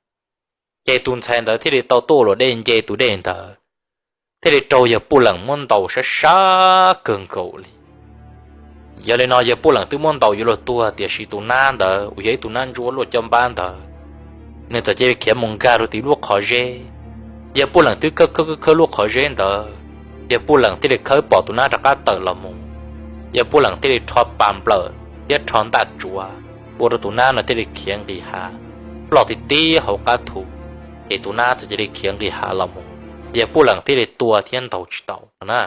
Ces tus ntxhais ntawd thiaj li tau tuaj ua luam dej nce tus dej ntawd, thiaj li raug yawg Puj Leem muab ntaus sab sab kawg nkaus li. Yog li no yawg Puj Leem twb muab ntaus yuav luag tuag, tiam sis tus nab ntawd uas yog ib tug nab ntsuab luaj coj npab ntawd, nws txawm cia li khiav mus nkag rau tim lub qhov zeb. Yawg Puj Leem twb khawb khawb khawb lub qhov zeb ntawd, yawg Puj Leem thiaj li khawb pom tus nab rov qab tawm los mus. Yawg Puj Leem thiaj li rho pas nplawm thiab rho ntaj tsuav ua rau tus nab no thiaj li khiav nqis hav, ploj ti tib hauv qab thu. Ces tus nab txawm cia li khiav nqis hav los mus, yawg Puj Leem thiaj li tua thiab ntaus tsis tau no na.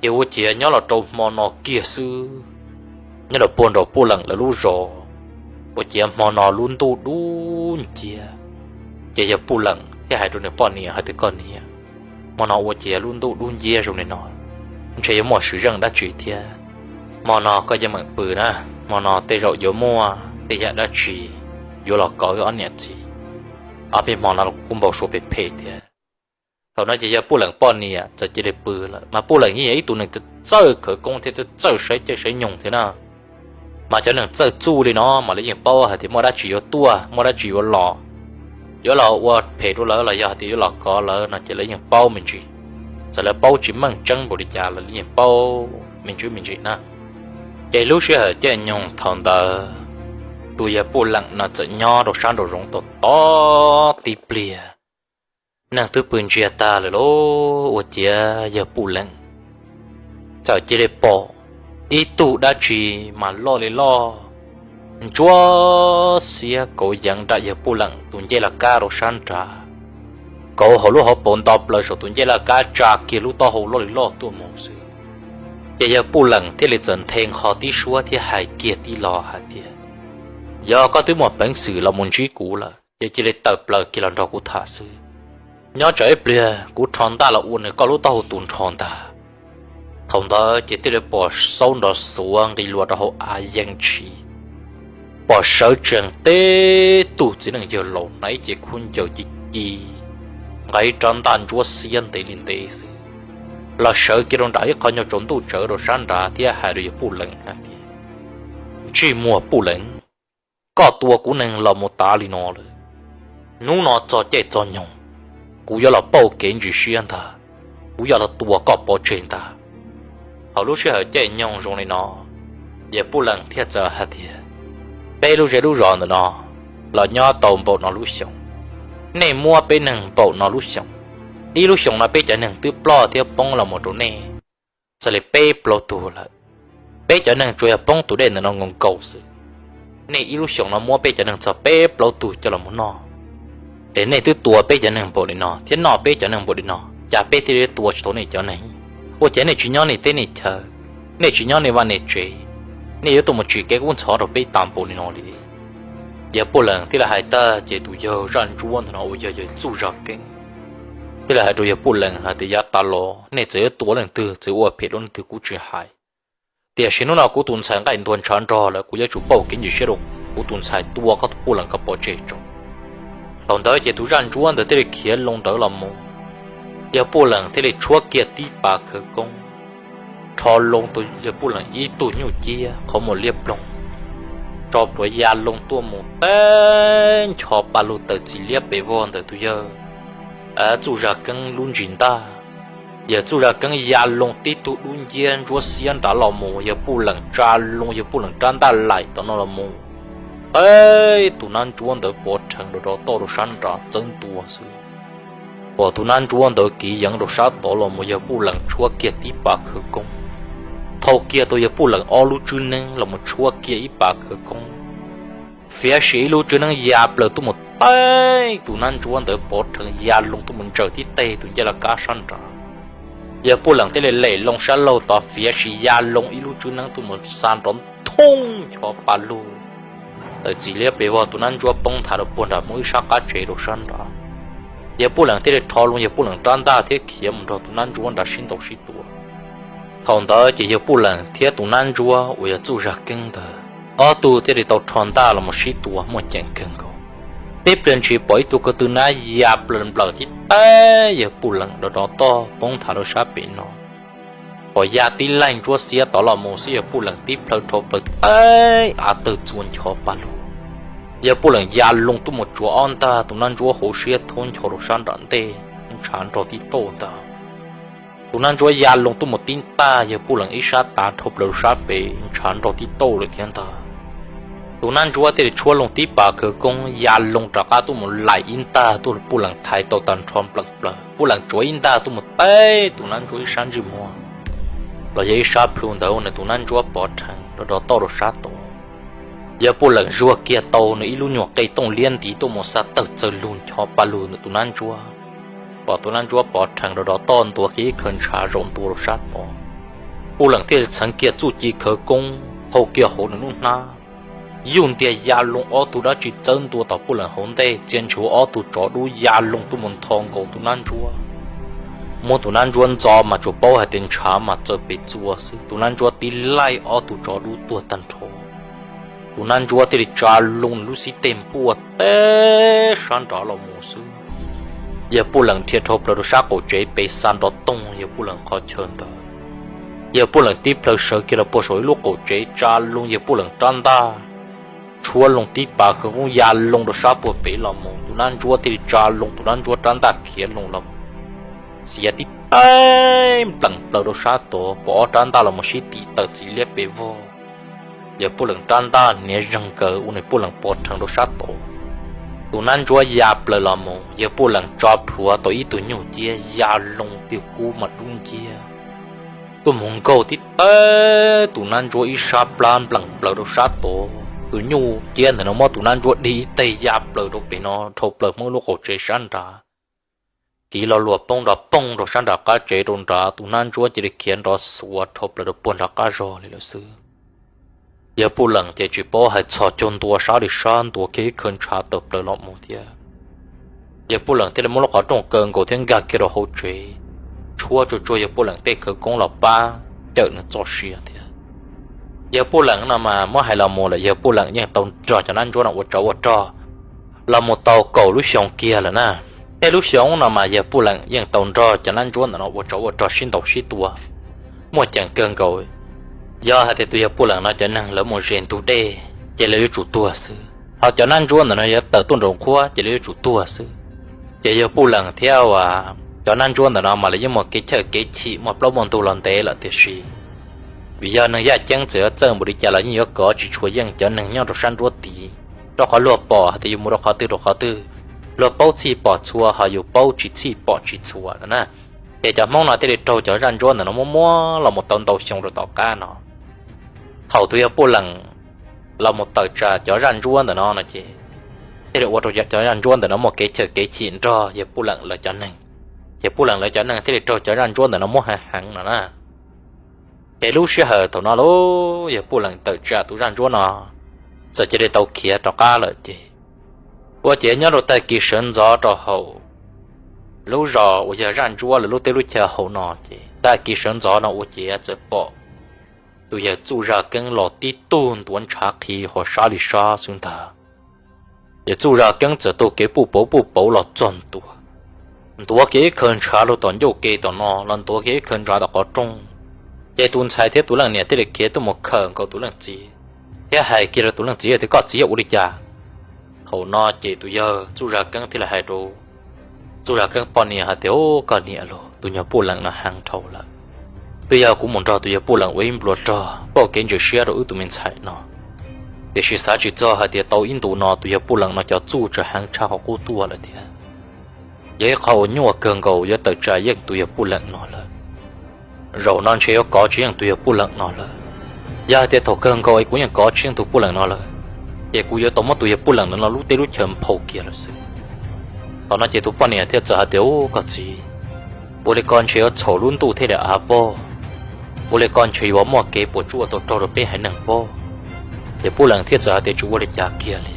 Ces ua ciav nyob los rau hmo no kiag xwb, nyob rau puag nraum Puj Leem lawv lub zos, ua ciav hmo no lub ntuj dub nciab. Ces yawg Puj Leem thiaj hais rau nws poj niam hais tias, Koj niam, hmo no ua ciav lub ntuj dub nciab zoo li no, ntshe yuav muaj swm zeej dab tsi thiab. Hmo no koj cia li meem pw na, hmo no tej zaum yuav muaj tej yam dab tsi yuav los kov wb ob niam txiv. Ob peb hmo no los kuv kuj npau suav phem phem thiab. Thaum no ces yawg Puj Leem poj niam txawm cia li pw lawm, mas Puj Leem yeej yog ib tug neeg txawj khawv koob thiab txawj saib caij saib nyoog thiab na. Mas cov neeg txawj txuj li no mas lawv yeej paub hais tias muaj dab tsi yuav tuaj, muaj dab tsi yuav los, yuav los ua phem rau lawv los yog hais tias yuav los kov lawv no ces lawv yeej paub me ntsis. Txawm lawv paub tsis meej tseeb npaum li cas los lawv yeej paub me ntsis me ntsis na. Ces lub sij hawm caij nyoog thaum ntawd, tus yawg Puj Leem no txawm nyob rau sab nraum zoov tau tib pliag, neeg twb pw ntsiag tag lawm lauj, ua ciav yawg Puj Leem txawm cia li pom ib tug dab tsi mas loj li loj, ntsuab xiab kauv yeev nram yawg Puj Leem tus ncej laj kab rau sab nrad, kauv hauv lub hauv paus nto plaws saum tus ncej laj kab tsa kiag lub taub hau loj li loj tuaj mus xwb. Ces yawg Puj Leem thiaj li txawm nthe nqho tib suab thiab hais kiag tib lo hais tias, Yog koj twb muaj peev xwm los mus ntsib kuv lawm ces cia li tawm plaws kiag los nrog kuv tham xwb. Nyob tsam ib pliag kuv rho ntaj los ua nws koj lub taub hau tus nrho ntag. Thaum ntawd ces thiaj li pom xaub nrov xuav nqis luas rau hauv av yees tshis, pom sawv tsees teb tug txiv neej yawg laus hnav ib ce khaub ncaws ci ci, nqa ib rab ntaj ntsuab xiab ntev li ntev xwb, los sawv kiag rau nram ib qho nyuag tsaus ntuj tsawv rau sab nrad thiab hais rau yawg Puj Leem hais tias, Ntsej muag Puj Leem, koj tua kuv neeg los mus tav li no lawm, hnub no txog caij txog nyoog, kuv yuav los pauj kev ntsis siab ntag, kuv yuav los tua koj pov tseg ntag. Thaum lub sij hawm caij nyoog zoo li no, yawg Puj Leem thiaj txawm hais tias, Peb lub zej lub zos ntawm no los nyob tau npaum no lub xyoos, nej muab peb neeg npaum no lub xyoos, ib lub xyoos no peb cov neeg twb ploj thiab poob los mus rau nej txog li peb plaub tug lawm. Peb cov neeg tsuas yog poob tus dej ntawm no nkaus nkaus xwb, nej ib lub xyoos no muab peb cov neeg txog peb plaub tug coj los mus noj. Es nej twb tua peb cov neeg npaum li no thiab noj peb cov neeg npaum li no, cas peb thiaj li tua tsis tau nej cov neeg? Ua cas nej tsis nyob nej teb nej chaw, nej tsis nyob nej vaj nej tsev, nej yuav tuaj mus tsim kev kub ntxhov rau peb tas npaum li no li? Yawg Puj Leem thiaj li hais tag ces tus yawg zaj ntsuab ntawm no uas yog yawg Txuj Zaj Keeb thiaj li hais rau yawg Puj Leem hais tias, Yav tas los nej txawm yuav tua leej twg, txawm ua phem rau leej twg kuv tsis hais, tiam sis hnub no kuv tus ntxhais nqaij ntuag ntshav nrog lawm, kuv yuav tsum pauj kev ntsis siab rau kuv tus ntxhais tua koj tus Puj Leem koj pov tseg tso. Thaum ntawd ces tus zaj ntsuab ntawd thiaj li khiav loo ntawd los mus, yawg Puj Leem thiaj li tshuab kiag tib pas khawv koob, rho loo tau yawg Puj Leem ib tug nyuj ciab qhov muag liab ploog, tso plhuav ya loo tuaj mus teb ncho pa lug tawm txim liab pes vog ntawm tus yawg Txuj Zaj Keeb lub ntsis ntaj. Yawg Txuj Zaj Keeb ya loo tib tug dub nciab ntsuab xiab nrad los mus, yawg Puj Leem tsa loo yawg Puj Leem rab ntaj laim tom no los mus, teb tus nab ntsuab ntawd pov rheev rau rov toj rau sab nrad txawb ntua xwb. Pom tus nab ntsuab ntawd kiv yeev rau sab tod los mus, yawg Puj Leem tshuab kiag tib pas khawv koob, thau kiag tau yawg Puj Leem ob lub tswb neeb los mus tshuab kiag ib pas khawv koob, fiav sia ib lub tswb neeb ya plaws tuaj mus teb tus nab ntsuab ntawd pov rheev ya loo tuaj mus ntsaws tib teg tus ncej laj kab sab nrad. Yawg Puj Leem thiaj li lem loo sab laug tod fiav sis ya loo ib lub tswb neeb tuaj mus xa nrov nthoob ncho pa lug tawm txim liab pes vog, tus nab ntsuab poob nthav rau puag nram Hmoob ib sab qab tsev rau sab nrad. Yawg Puj Leem thiaj li rho loo yawg Puj Leem rab ntaj thiab khiav mus nrog tus nab ntsuab nrad sib ntaus sib tua. Thaum ntawd ces yawg Puj Leem thiab tus nab ntsuab uas yog Txuj Zaj Keeb ntawd ob tug thiaj li tau rho ntaj los mus sib tua muaj ceem kawg nkaus. Tib pliag ntshis pom ib tug ko tw nab ya plaws nplawm tib teb yawg Puj Leem rov rov toj poob nthav rau sab pem no. Pom ya tib laig ntsuab xiab tod los mus xwb yawg Puj Leem tib plhaw rho plaws teb av tawg txua ncho pa lug. Yawg Puj Leem ya loo tuaj mus tsuav ob ntaj tus nab ntsuab hauv siab thoob ncho rau sab nram ntej, ntshav nrog tib tauj ntag. Tus nab ntsuab ya loo tuaj mus tib ntaj yawg Puj Leem ib sab tav rho plaws rau sab pem, ntshav nrog tib tauj lawm thiab ntag. Tus nab ntsuab thiaj li tshuab loo tib pas khawv koob ya loo rov qab tuaj mus laim ib ntaj tuaj, Puj Leem thaiv tau tag nrho npleem plaws, Puj Leem tsuav ib ntaj tuaj mus teb tus nab ntsuab ib sab ntsej muag los yog ib sab plhu ntawd, nws tus nab ntsuab pov rheev rov rov toj rau sab tod. Yawg Puj Leem zuag kiag tau nws ib lub nyuag qe tooj liab ntiv tuaj mus xa tawg txawg lug ncho pa lug nws tus nab ntsuab. Pom tus nab ntsuab pov rheev rov rov toj ntuav kiag ib khawv ntshav zaum ntua rau sab tod. Puj Leem thiaj txheev kiag txuj ci khawv koob thau kiag hauv nws lub hnab, yuj ntiag ya loo ob tug dab tsi txawb ntua tom Puj Leem hauv ntej, txia ntshuv ob tug tsov dub ya loo tuaj mus ntho nkaus tus nab ntsuab. Muab tus nab ntsuab ntxo mas tsuas paub hais tias ntshav mas txawm pes txua xwb, tus nab ntsuab tib laij ob tug tsov dub tuag tag nrho. Tus nab ntsuab thiaj li tsa loo nws lub xib teg npuaj teb sab nrad los mus xwb. Yawg Puj Leem dhia dhau plaws rau sab qaum tsev pem xa nrov toog yawg Puj Leem qhov chaw ntawd. Yawg Puj Leem tib plhaw sawv kiag los puag saum ib lub qaum tsev tsa loo yawg Puj Leem rab ntaj, tshuab loo tib pas khawv koob ya loo rau sab puag pem los mus, tus nab ntsuab thiaj li tsa loo tus nab ntsuab rab ntaj khiav loo los xiav tib teb npleem plaws rau sab tod, pom ob rab ntaj los mus sib tim tawm txim liab pes vog. Yawg Puj Leem rab ntaj hniav zeeg nkaws ua nws Puj Leem pov rheev rau sab tod. Tus nab ntsuab ya plaws los mus, yawg Puj Leem tso plhuav tau ib tug nyuj ciab ya loo twg kub mas dub nciab tuaj mus nkaug tib teb tus nab ntsuab ib sab plab npleem plaws rau sab tod. Tus nyuj ciab ntawm no muab tus nab ntsuab dig ib teg ya plaws rau pem no dhau plaws Hmoob lub qaum tsev sab nrad. Kiv lo luag poob nrov poog rau sab nram qab tsev rau nrad, tus nab ntsuab cia li khiav nrov xuav dhau plaws rau puag nram qab zog li lawm xwb. Yawg Puj Leem ces tsis paub hais txog caug ntua sab li sab ntuav kiag ib khawv ntshav tawm plaws los mus thiab. Yawg Puj Leem thiaj li muab lub qhov rooj kaw nkaus thiab nkag kiag rau hauv tsev, tshuab tsuag tsuag yawg Puj Leem tej khawv koob los pab cawm nws txoj sia thiab. Yawg Puj Leem no mas muab hais los mus lawm yawg Puj Leem yeej tau nrog cov nab ntsuab no ua tsov ua rog los mus tau kaum lub xyoo kiag lawm na. Tej lub xyoo no mas yawg Puj Leem yeej tau nrog cov nab ntsuab ntawm no ua tsov ua rog sib ntaus sib tua muaj ceem kawg nkaus. Yog hais tias tus yawg Puj Leem no cov neeg lawv mus ze ntug dej ces lawv yuav tsum tuag xwb, ho cov nab ntsuab ntawm no yuav tawm tuaj nraum qhuab ces lawv yuav tsum tuag xwb. Ces yawg Puj Leem thiab uas cov nab ntsuab ntawm no mas lawv yeej muaj kev chawj kev chim muaj plaub muaj ntug los ntev lawm tiam sis vim yog neeg yaj ceeb txawm yuav txawj npaum li cas los yeej yuav kov tsis tshua yeej cov neeg nyob rau sab nruab tid, rau qhov luag pom hais tias yus mus rau qhov twg rau qhov twg, luag paub txhij pom txhua ho yus paub tsis txhij pom tsis txhua no na. Ces cov Hmoob no thiaj li raug cov zaj ntsuab ntawm no muab muab los mus tau ntau xyoo rau tom qab no. Thaum tus yawg Puj Leem los mus tawm tsam cov zaj ntsuab ntawm no no ces thiaj li ua rau cov zaj ntsuab ntawm no muaj kev chawj kev chim nrog yawg Puj Leem lawv cov neeg. Ces Puj Leem lawv cov neeg thiaj li raug cov zaj ntsuab ntawm no muab heev heev no na. Ces lub sij hawm thaum no lauj, yawg Puj Leem tawm tsam tus zaj ntsuab no txawm cia li tau khiav rov qab lawm ces ua ciav nyob rau tag kis sawv ntxov rau hauv lub zos uas yog zaj ntsuab lawv lub teb lub chaw hauv no ces tag kis sawv ntxov no ua ciav txawm pom tus yawg Txuj Zaj Keeb los tib tug ntuav ntshav qhi hauv sab li sab xwb ntag. Yawg Txuj Zaj Keeb txawm taug kev puj pauv puj pauv los txog ntua, ntuav kiag ib khawv ntshav rau tom ncauj ke tom no los ntuav kiag ib khawv ntshav tom qhov rooj. Ces tus ntxhais thiab tus leej niam thiaj li khiav tuaj mus khawm nkaus tus leej txiv thiab hais kiag rau tus leej txiv tias, koj txiv, yog ua li cas? Thaum no ces tus yawg Txuj Zaj Keeb thiaj li hais rau Txuj Zaj Keeb poj niam hais tias, koj niam lauj, tus yawg Puj Leem no heev dhau lawm. Twb yog kuv mus nrog tus yawg Puj Leem ua ib nplua rog pauj kev ntseeg siab rau wb tus me ntxhais no, tiam sis xav tsis txog hais tias tau ib ntus no tus yawg Puj Leem no cov txuj tseem heev tshaj qhov qub tuaj lawm thiab. Yog ib qho uas nyuaj kawg nkaus yuav tawm tsam yeej tus yawg Puj Leem no lawm. Zaum no ntshe yuav kov tsis yeej tus yawg Puj Leem no lawm. Yog hais tias thaum kawg nkaus es kuv yeej kov tsis yeej tus Puj Leem no lawm, ces kuv yuav tau muab tus yawg Puj Leem ntawd no lub teb lub chaw nphau kiag lawm xwb. Thaum no ces tus poj niam thiaj txawm hais tias, Ub, koj txiv, ua li ko ntshe yuav txhaum lub ntuj thiaj li av pog. Ua li ko ntshe yuav muaj kev puas tsuaj ua tau raug rau peb haiv neeg pog. Ces Puj Leem thiaj txawm hais tias, Tsis ua li cas kiag li.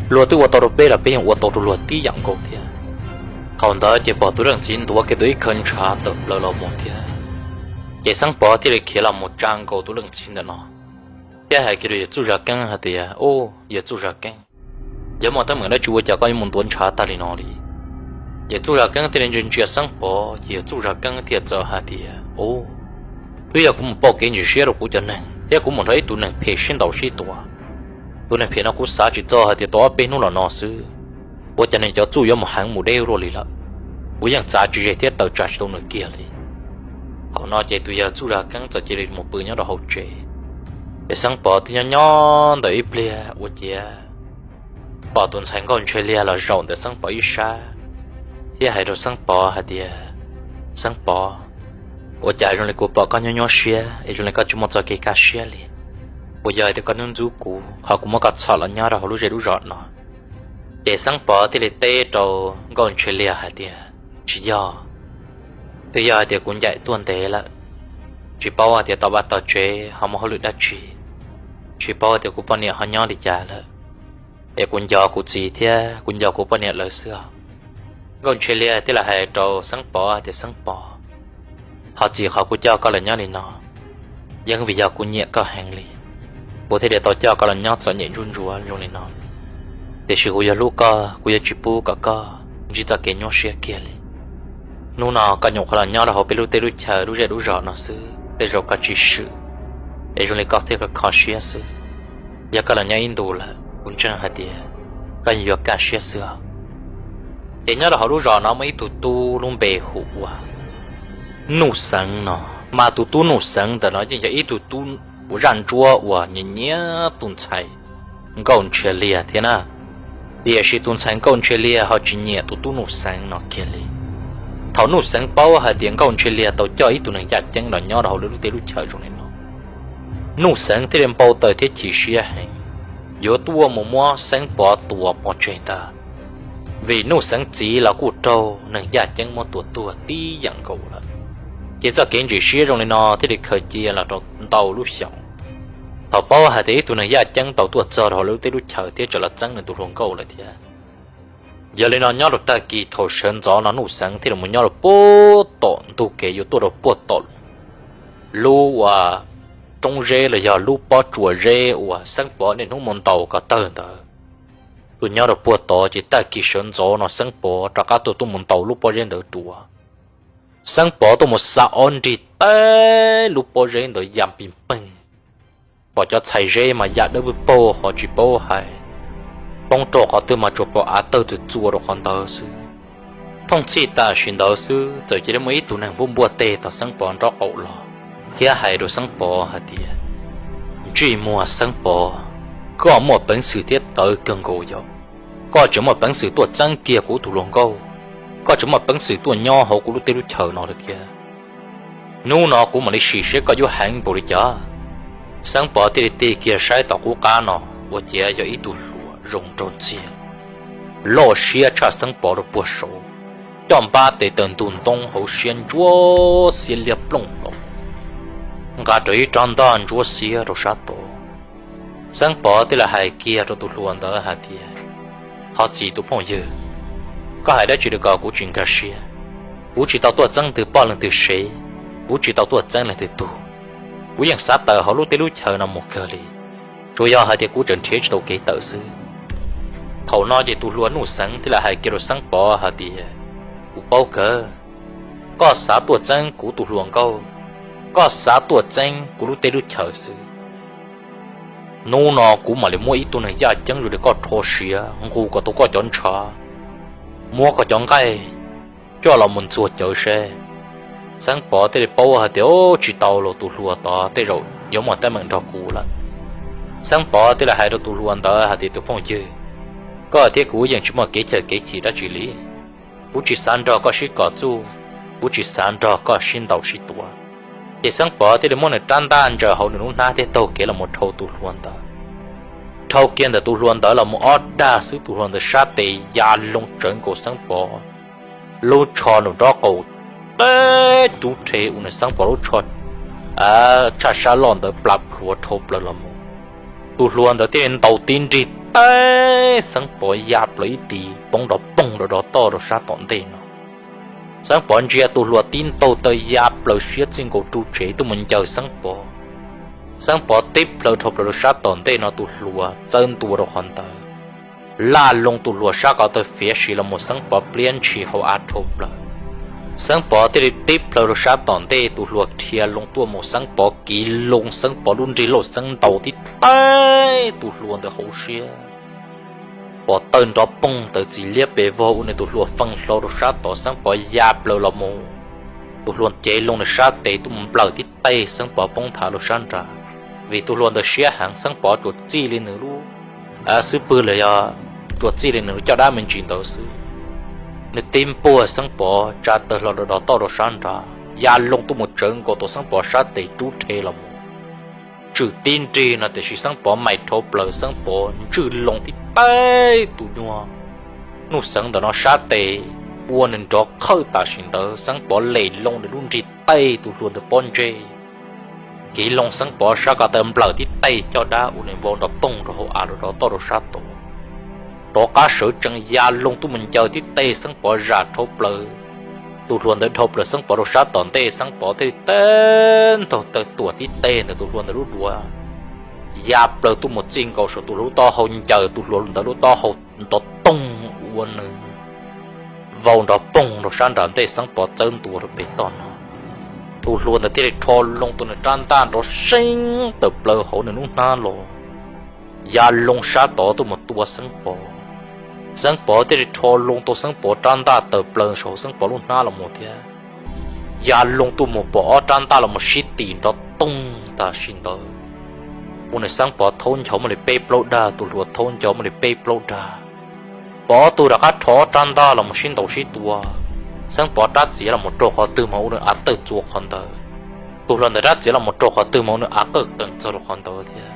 Luag twb ua tau rau peb los peb yeej ua tau rau luag tib yam nkaus thiab. Thaum ntawd ces pom tus leej txiv ntuav kiag tau ib khawv ntshav tawm plaws los mus thiab. Ces Xeeb Pov thiaj li khiav los mus tsa nkaus tus leej txiv ntawm no thiab hais kiag rau yawg Txuj Zaj Keeb hais tias, Ub, yawg Txuj Zaj Keeb, yog muaj teeb meem dab tsi ua cas koj yuav mus ntuav ntshav tag li no li? Yawg Txuj Zaj Keeb thiaj li ntsia ntsia Xeeb Pov, ces yawg Txuj Zaj Keeb thiaj txawm hais tias, Ub, twb yog kuv mus pauj kev ntxim siab rau kuv cov neeg thiab kuv mus nrog ib tug neeg phem sib ntaus sib tua. Tus neeg phem no kuv xav tsis txog hais tias tau ob peb hnub los no xwb, ua cas nws cov txuj yuav mus heev mus deb luaj li lawm. Kuv yeej txav tsis ze thiab tawm tsam tsis tau nws kiag li. Thaum no ces tus yawg Txuj Zaj Keeb txawm cia li mus pw nyob rau hauv tsev. Ces Xeeb Pov twb nyob nyob ntawm ib pliag ua ciav pom tus ntxhais Nkauj Ntshe Liag los zaum ntawm Xeeb Pov ib sab thiab hais rau Xeeb Pov hais tias, Xeeb Pov, ua cas zoo li kuv pom koj nyuaj nyuaj siab es zoo li koj tsis muaj txoj kev kaj siab li? Puas yog hais tias koj ntxub ntxub kuv qhov kuv muab koj txhom los nyob rau hauv lub zej lub zos no? Ces Xeeb Pov thiaj li teb rau Nkauj Ntshe Liag hais tias, Tsis yog, twb yog hais tias kuv ncaim tuaj ntev lawm, tsis paub hais tias tau vaj tau tsev ho muaj hauj lwm dab tsi, tsis paub hais tias kuv poj niam ho nyob li cas lawm, es kuv nco kuv txiv thiab kuv nco kuv poj niam lawv xwb os. Nkauj Ntshe Liag thiaj li hais rau Xeeb Pov hais tias, Xeeb Pov, qhov txhim qhov kuv coj koj los nyob li no yeej vim yog kuv nyiam koj heev li, kuv thiaj li tau coj koj los nyob txom nyem ntsuj ntsuav zoo li no. Tiam sis kuv yuav hlub koj, kuv yuav tsis pub kom koj ntsib txoj kev nyuaj siab kiag li. Hnub no koj nyuam qhuav los nyob rau hauv peb lub teb lub chaw lub zej lub zos no xwb, tej zaum koj tsis swm, es zoo li koj thiaj kho siab xwb. Yog koj los nyob ib ntus lawm kuv ntseeg hais tias koj yeej yuav kaj siab xwb os. Ces nyob rau hauv lub zos no muaj ib tug tub lub npe hu ua Nuj Xeev no, mas tus tub Nuj Xeev ntawm no yeej yog ib tug tub uas zaj ntsuab uas nyiam nyiam tus ntxhais Nkauj Ntshe Liag thiab na. Tiam sis tus ntxhais Nkauj Ntshe Liag ho tsis nyiam tus tub Nuj Xeev no kiag li. Thaum Nuj Xeev paub hais tias Nkauj Ntshe Liag tau coj ib tug neeg yaj ceeb los nyob rau hauv lub teb lub chaw zoo li no, Nuj Xeev thiaj li npau taws thiab chim siab heev, yuav tuaj mus muab Xeeb Pov tua pov tseg ntag. Vim Nuj Xeev txiv los kuj raug neeg yaj ceeb muab tua tuag tib yam nkaus lawm. Ces txoj kev ntxim siab zoo li no thiaj li khaws cia los rau ntau lub xyoos. Thaum paub hais tias ib tug neeg yaj ceeb tau tuaj txog rau hauv lub teb lub chaw thiab tseem los txeeb nws tus hluas nkauj lawm thiab. Yog li no nyob rau tag kis thaum sawv ntxov no Nuj Xeev thiaj li mus nyob rau puag tom ntug kev yuav tuaj rau puag tom lub uas roob zeb los yog lub pob tsuas zeb uas Xeeb Pov niaj hnub mus ntaus kom tawg ntawd. Tuaj nyob rau puag tod ces tag kis sawv ntxov no Xeeb Pov rov qab tuaj tuaj mus ntaus lub pob zeb ntawd dua. Xeeb Pov tuaj mus xa ob nrig teb lub pob zeb ntawd ya pig peeg. Pom cov txhais zeb mas ya dawb paug ho tsis paub hais poob rau qhov twg mas tsuas pom av tawg txuas txuas rau qhov ntawd xwb. Thooj txhij tam sim ntawd xwb txawm cia li muaj ib tug neeg npuaj npuaj teg tom Xeeb Pov nraub qaum los thiab hais rau Xeeb Pov hais tias, Ntsej muag Xeeb Pov, koj muaj peev xwm thiab tawv kawg nkaus yom. Koj tseem muaj peev xwm tuaj txeeb kiag kuv tus hluas nkauj, koj tseem muaj peev xwm tuaj nyob hauv kuv lub teb lub chaw no lawm thiab. Hnub no kuv mam li sim seb koj yuav heev npaum li cas. Xeeb Pov thiaj li tig kiag saib tom qub qab no ua ciav yog ib tug hluas zoo nraug ntxiag, loj siab tshaj Xeeb Pov rau puag saud, coj npab tes taw ntug ntoo hauv siab ntsuab xiab liab plooj los, nqa rau ib rab ntaj ntsuab xiab rau sab tod. Xeeb Pov thiaj li hais kiag rau tus hluas ntawd hais tias, Thov txim tus phooj ywg, koj hais dab tsi rau ko kuv tsis nkag siab. Kuv tsis tau tuaj txeeb leej twg poj leej twg sev, kuv tsis tau tuaj txeeb leej twg tug. Kuv yeej xav tawm hauv lub teb lub chaw no mus kawg li, tsuas yog hais tias kuv tseem nrhiav tsis tau kev tawm xwb. Thaum no ces tus hluas Nuj Xeev thiaj li hais kiag rau Xeeb Pov hais tias, Kuv paub kawg, koj xav tuaj txeeb kuv tus hluas nkauj, koj xav tuaj txeeb kuv lub teb lub chaw xwb. Hnub no kuv mam li muab ib tug neeg yaj ceeb zoo li koj rho siav nqus kom tau koj cov ntshav, muab koj cov nqaij coj los mus ntxuag cawv seb. Xeeb Pov thiaj li paub hais tias, Tsis tau los, tus hluas tod tej zaum yuav muaj teeb meem nrog kuv lawm. Xeeb Pov thiaj li hais rau tus hluas ntawd hais tias, Tus phooj ywg, koj thiab kuv yeej tsis muaj kev chaw kev chim dab tsi li. Kuv tsis xav nrog koj sib kom txuj, kuv tsis xav nrog koj sib ntaus sib tua. Ces Xeeb Pov thiaj li muab nws rab ntaj ntsaws hauv nws lub hnab thiab taug kev los mus dhau tus hluas ntawd. Dhau kiag ntawm tus hluas ntawd los mus ob dag xwb, tus hluas ntawd sab tes ya loo tsawv nkaus Xeeb Pov lub tsho nraum nraub qaum, teb rub rhe ua nws Xeeb Pov lub tsho tshaj sab loj ntawd pla plhuav dhau plaws los mus. Tus hluas ntawd thiaj li ntaus tib nrig teb Xeeb Pov ya plaws ib tis poob nrov poog rau dov toj rau sab tom ntej no. Xeeb Pov ntsia tus hluas tib ntaug taw ya plaws siab txij nkaus ru tsev tuaj mus ncaws Xeeb Pov. Xeeb Pov teb plhaw dhau plaws rau sab tom ntej no, tus hluas txawb ntua rau qhov ntawd, laj loo tus hluas sab ko taw fiav si los mus Xeeb Pov pliab ntshis hauv av dhau plaws. Xeeb Pov thiaj li teb plhaw rau sab tom ntej, tus hluas dhia loo tuaj mus Xeeb Pov kiv loo Xeeb Pov lub nrig lauj, Xeeb ntaus tib teb tus hluas ntawd hauv siab. Pov tawg nrov poog tawm txiv liab pes vog ua nws tus hluas feej hlau rau sab tod, Xeeb Pov ya plaws los mus. Tus hluas cev loo nws sab tes tuaj mus nplawm tib teg Xeeb Pov poob nthav rau sab nrad. Vim tus hluas ntawd siab heev, Xeeb Pov tsuas txij li nws lub xub pwg los yog tsuas txij li nws caj dab me ntsis ntawd xwb. Nws tib npuaj Xeeb Pov tsa taw hlo rau dov toj rau sab nrad, ya loo tuaj mus tsawv nkaus tau Xeeb Pov sab tes rub rhe los mus. Tswm tib nrig no tiam sis Xeeb Pov mais dhau plaws, Xeeb Pov ntswj loo tib teg tus nyuag nuj xeev ntawm no sab tes ua nws nrov qhawj tam sim ntawd, Xeeb Pov lem loo nws lub nrig teb tus hluas ntawd pob ntseg. Kiv loo Xeeb Pov sab ko taw nplawm tib teg caj dab ua nws vau nrov poog rau hauv av rau dov toj rau sab tod. Rov qab sawv tsees ya loo tuaj mus ncaws tib teg Xeeb Pov zam dhau plaws. Tus hluas ntawd dhau plaws Xeeb Pov rau sab tom ntej, Xeeb Pov thiaj li teb ntaug taw tuam tib teg ntawm tus hluas ntawd lub duav ya plaws tuaj mus txij nkaus saum tus hluas lub taub hau, ncaws tus hluas ntawd lub taub hau nrov toog ua nws vau nrov poog rau sab nram ntej, Xeeb Pov txawb ntua rau pem toj no. Tus hluas ntawd thiaj li rho loo tua nws rab ntaj nrov seeb tawm plaws hauv nws lub hnab los, ya loo sab tod tuaj mus tua Xeeb Pov. Xeeb Pov thiaj li rho loo tua Xeeb Pov rab ntaj tawm plaws saum Xeeb Pov lub hnab los mus thiab, ya loo tuaj mus pom ob rab ntaj los mus sib tim nrov toog tam sim ntawd. Ua nws Xeeb Pov thaub ncho muaj li peb plaub dag, tus hluas thaub ncho muaj li peb plaub dag. Pom ob tug rov qab rho ob rab ntaj los mus sib ntaus sib tua. Xeeb Pov rab txiav los mus raug qhov twg mas ua nws av tawg txua qhov ntawd, tus hluas ntawd rab txiav los mus raug qhov twg mas ua nws av qawj qees txog rau qhov ntawd thiab.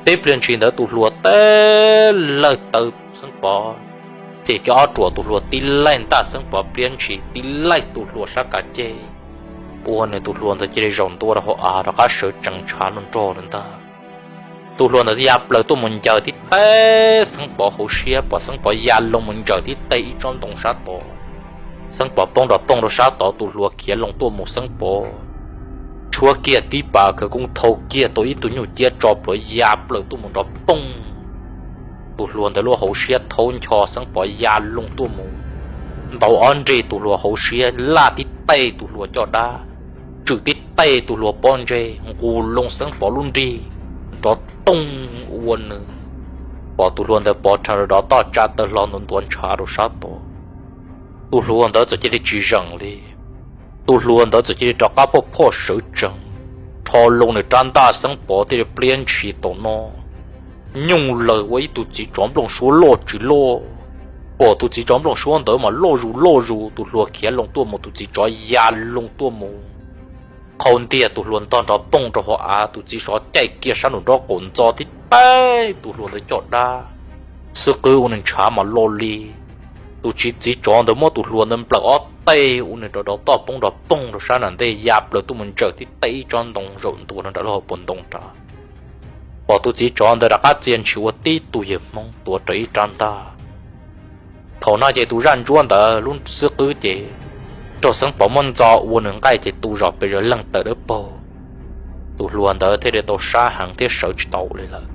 Tib pliag ntshis ntawd tus hluas teb lawg taw Xeeb Pov, thim kiag ob ruam tus hluas tib laij ntaj Xeeb Pov pliab ntshis, tib laij tus hluas sab kav ceg, ua nws tus hluas ntawd cia li zaum ntua rau hauv av rov qab sawv tsees ntshav nrog nrog lawm ntag. Tus hluas ntawd ya plaws tuaj mus ncaws tib teg Xeeb Pov hauv siab, pom Xeeb Pov ya loo mus ncaws tib teg ib tsob ntoo sab tod. Xeeb Pov poob nrov poog rau sab tod, tus hluas khiav loo tuaj mus Xeeb Pov tshuab kiag tib pas khawv koob thau kiag tau ib tug nyuj ciab tso plhuav ya plaws tuaj mus nrov poog. Tus hluas ntawd lub hauv siab thaub ncho, Xeeb Pov ya loo tuaj mus ntaus ob nrig tus hluas hauv siab, laj tib teg tus hluas caj dab, tswm tib teg tus hluas pob ntseg, nqus loo Xeeb Pov lub nrig nrov toog ua nws, pom tus hluas ntawd pov rhees rau dov toj tsa taw hlo ntuav ntshav rau sab tod. Tus hluas ntawd txawm cia li tsis zeem li. Tus hluas ntawd txawm cia li rov qab phoj phoj sawv tsees, rho loo nws rab ntaj, Xeeb Pov thiaj li pliab ntshis tau no, nyooj lawm ua ib tug txiv tsov nplooj suab loj tsis loj. Pom tus txiv tsov nplooj suab ntawd mas loj zus loj zus, tus hluas khiav loo tuaj mus, tus txiv tsov ya loo tuaj mus qhau ntiag tus hluas ntog nrov poog rau hauv av, tus txiv tsov caij kiag sab nraum nraub qaum ntxo tib teg tus hluas ntawd caj dab, xwb qwb ua nws ntshav mas lo li. Tus txiv tsov ntawd muab tus hluas ntawd nplawm ob teg ua nws rov dov toj poob nrov poog rau sab nram ntej, ya plaws tuaj mus ntsaws tib teg ib tsob ntoo zaum ntua rau nram lub hauv paus ntoo nrad. Pom tus txiv tsov ntawd rov qab txia ntshis ua tib tug yawg Hmoob tuav rawv ib rab ntaj. Thaum no ces tus zaj ntsuab ntawd lub xwb qwb ces raug Xeeb Pov muab ntxo ua nws nqaij ces tu zos pes zaws leeg tawm dawb paug. Tus hluas ntawd thiaj li tau sab heev thiab sawv tsis tau li lawm.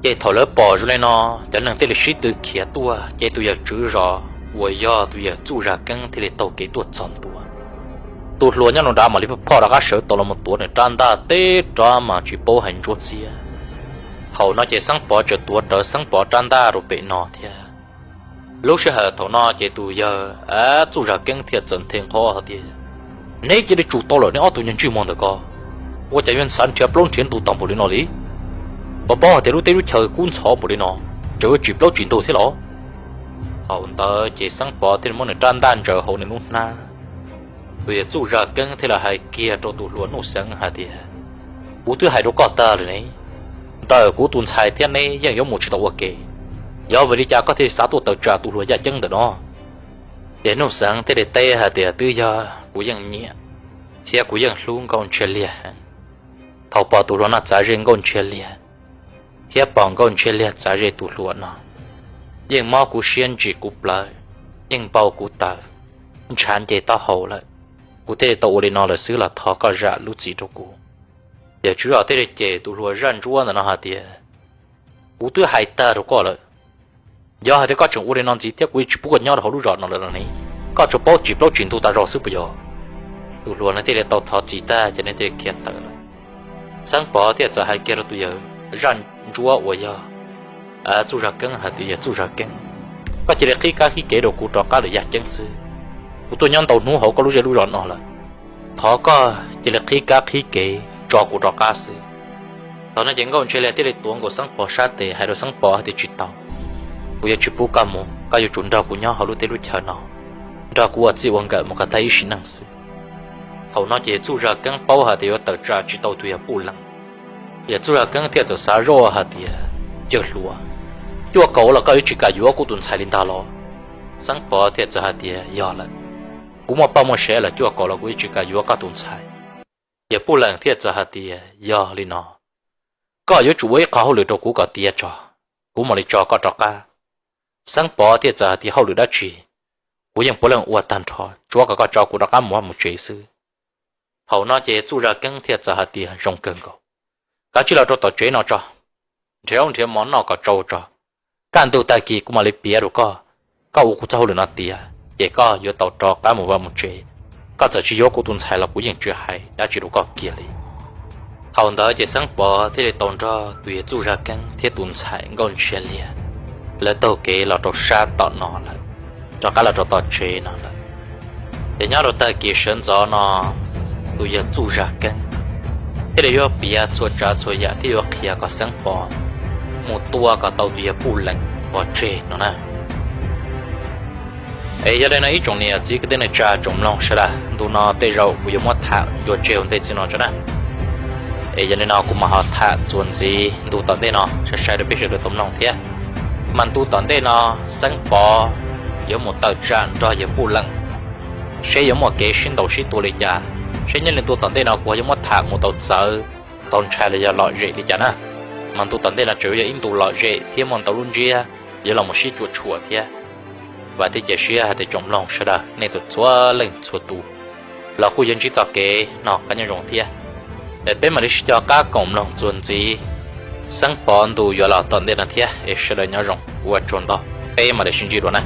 Ces thaum lawv pom zoo li no, cov neeg thiaj li sib tw khiav tuaj, ces tus yawg tswv zos uas yog tus yawg Txuj Zaj Keeb thiaj li taug kev tuaj txog ntua. Tus hluas nyob nraud mam li phoj rov qab sawv tau los mus tuav nws rab ntaj teb rov mas tsis paub hais ntsuab txiab. Thaum no ces Xeeb Pov tseem tuav rawv Xeeb Pov rab ntaj rau pem no thiab. Lub sij hawm thaum no ces tus yawg Txuj Zaj Keeb thiaj txawm nthe nqho hais tias, neb cia li tsum tau lawm, neb ob tug niag ntsej muag ntawm ko ua cas yuav ntxhov nrhiav plaub nrhiav ntug tag npaum li no li? Koj paub hais tias lub teb lub chaw kub ntxhov npaum li no, tseem yuav tsim plaub tsim ntug thiab los? Thaum ntawd ces Xeeb Pov thiaj muab nws rab ntaj ntsaws hauv nws lub hnab. Tus yawg Txuj Zaj Keeb thiaj li hais kiag rau tus hluas Nuj Xeev hais tias, kuv twb hais rau koj tag lawm ne, Tawm kuv tus ntxhais thiab neb yeej yuav mus tsis tau ua ke. Yog vim li cas koj thiaj xav tuaj tawm tsam tus hluas yaj ceeb ntawm no? Ces Nuj Xeev thiaj li teb hais tias, twb yog kuv yeej nyiam thiab kuv yeej hlub Nkauj Ntshiab Liag. Thaum pom tus hluas no txav ze Nkauj Ntshiab Liag thiab pom Nkauj Ntshiab Liag txav ze tus hluas no, yeej mob kuv siab ntsim kuv plawv, yeej npau kuv taws, ntshav nce taub hau lawm. Kuv thiaj li tau ua li no lawm xwb los thov koj zam lub txim rau kuv. Ces tswv zos thiaj li cem tus hluas zaj ntsuab ntawm no hais tias, kuv twb hais tag rau koj lawm, yog hais tias koj tseem ua li no ntxiv thiab kuv yeej tsis pub koj nyob rau hauv lub zos no lawm los ne. Koj tsuas paub tsis plaub tsis ntug tas zog xwb puas yog? Tus hluas no thiaj li tau thov txim tag ces nws thiaj li khiav tawm lawm. Xeeb Pov thiaj txawm hais kiag rau tus yawg zaj ntsuab uas yog Txuj Zaj Keeb hais tias, yawg Txuj Zaj Keeb, koj cia li qhib kab qhib kev rau kuv rov qab lawm yaj ceeb xwb. Kuv tuaj nyob ntau hnub hauv koj lub zej lub zos no lawm, thov koj cia li qhib kab qhib kev tso kuv rov qab xwb. Thaum no ces Nkauj Ntshiab Liag thiaj li tuav nkaus Xeeb Pov sab tes hais rau Xeeb Pov hais tias, tsis tau, kuv yuav tsis pub koj mus, koj yuav tsum nrog kuv nyob hauv lub teb lub chaw no, nrog kuv ua txij ua nkawm mus kom tag ib sim neej xwb. Thaum no ces Txuj Zaj Keeb paub hais tias yuav tawm tsam tsis tau tus yawg Puj Leej. Yawg Txuj Zaj Keeb thiaj txawm xav zoj hais tias, yawg hluas, cuaj kaum los koj yuav tsis kam yuav kuv tus ntxhais li ntag los? Xeeb Pov thiaj txawm hais tias, yog lawm, kuv muaj poj muaj sev lawm, cuaj kaum los kuv yuav tsis kam yuav koj tus ntxhais. Yawg Puj Leej thiaj txawm hais tias, yog li no, koj yuav tsum ua ib qho hauj lwm rau kuv kom tiav tso, kuv mam li tso koj rov qab. Xeeb Pov thiaj txawm hais tias, hauj lwm dab tsi? Kuv yeej puav leej ua tag nrho, tsuav kom koj tso kuv rov qab mus vaj mus tsev xwb. Thaum no ces Txuj Zaj Keeb thiaj txawm hais tias, zoo kawg nkaus, kav tsij los rau tom tsev no tso, nrhiav zaub nrhiav mov noj kom tsau tso, kaj ntug tag kis kuv mam li piav rau koj, koj ua kuv txoj hauj lwm no tiav ces koj yuav tau rov qab mus vaj mus tsev. Koj txawm tsis yuav kuv tus ntxhais los kuv yeej tsis hais dab tsi rau koj kiag li. Thaum ntawd ces Xeeb Pov thiaj li tau nrog tus yawg Txuj Zaj Keeb thiab tus ntxhais Nkauj Ntshiab Liag lawv taug kev los rau sab tom no lawm, rov qab los rau tom tsev no lawm. Ces nyob rau tag kis sawv ntxov no, tus yawg Txuj Zaj Keeb thiaj li yuav piav txhua tsav txhua yam thiab yuav qhia kom Xeeb Pov mus tua kom tau tus yawg Puj Leej pov tseg no na. Es yog li no ib tsoom niam txiv kwv tij neej tsa tsoom mloog sawv daws, ntu no tej zaum kuv yuav muab tham ncua tseg ua ntej txij no tso na. Es yog li no kuv mam ho tham txuas ntxiv ntu tom ntej no sai sai rau peb sawv daws tau mloog thiab. Mas ntu tom ntej no Xeeb Pov yuav mus tawm tsam nrog yawg Puj Leej, seb yuav muaj kev sib ntaus sib tua li cas, seb nyob li ntu tom ntej no kuv yuav muab tham mus tau txawv txaus ntshai los yog lom zem li cas na. Mas ntu tom ntej no tseem yog ib ntu lom zem thiab muaj ntau lub ntsiab yuav los mus sib cuam tshuam thiab. Vam thiab cia siab hais tias tsoom mloog sawv daws nej txhua leej txhua tus los kuj yuav ntsib txoj kev noj qab nyob zoo thiab. Es peb mam li sib cog qab koom mloog txuas ntxiv Xeeb Pov ntu yuav los tom ntej no thiab, es sawv daws nyob zoo, ua tsaug ntau, peb mam li sib ntsib dua na.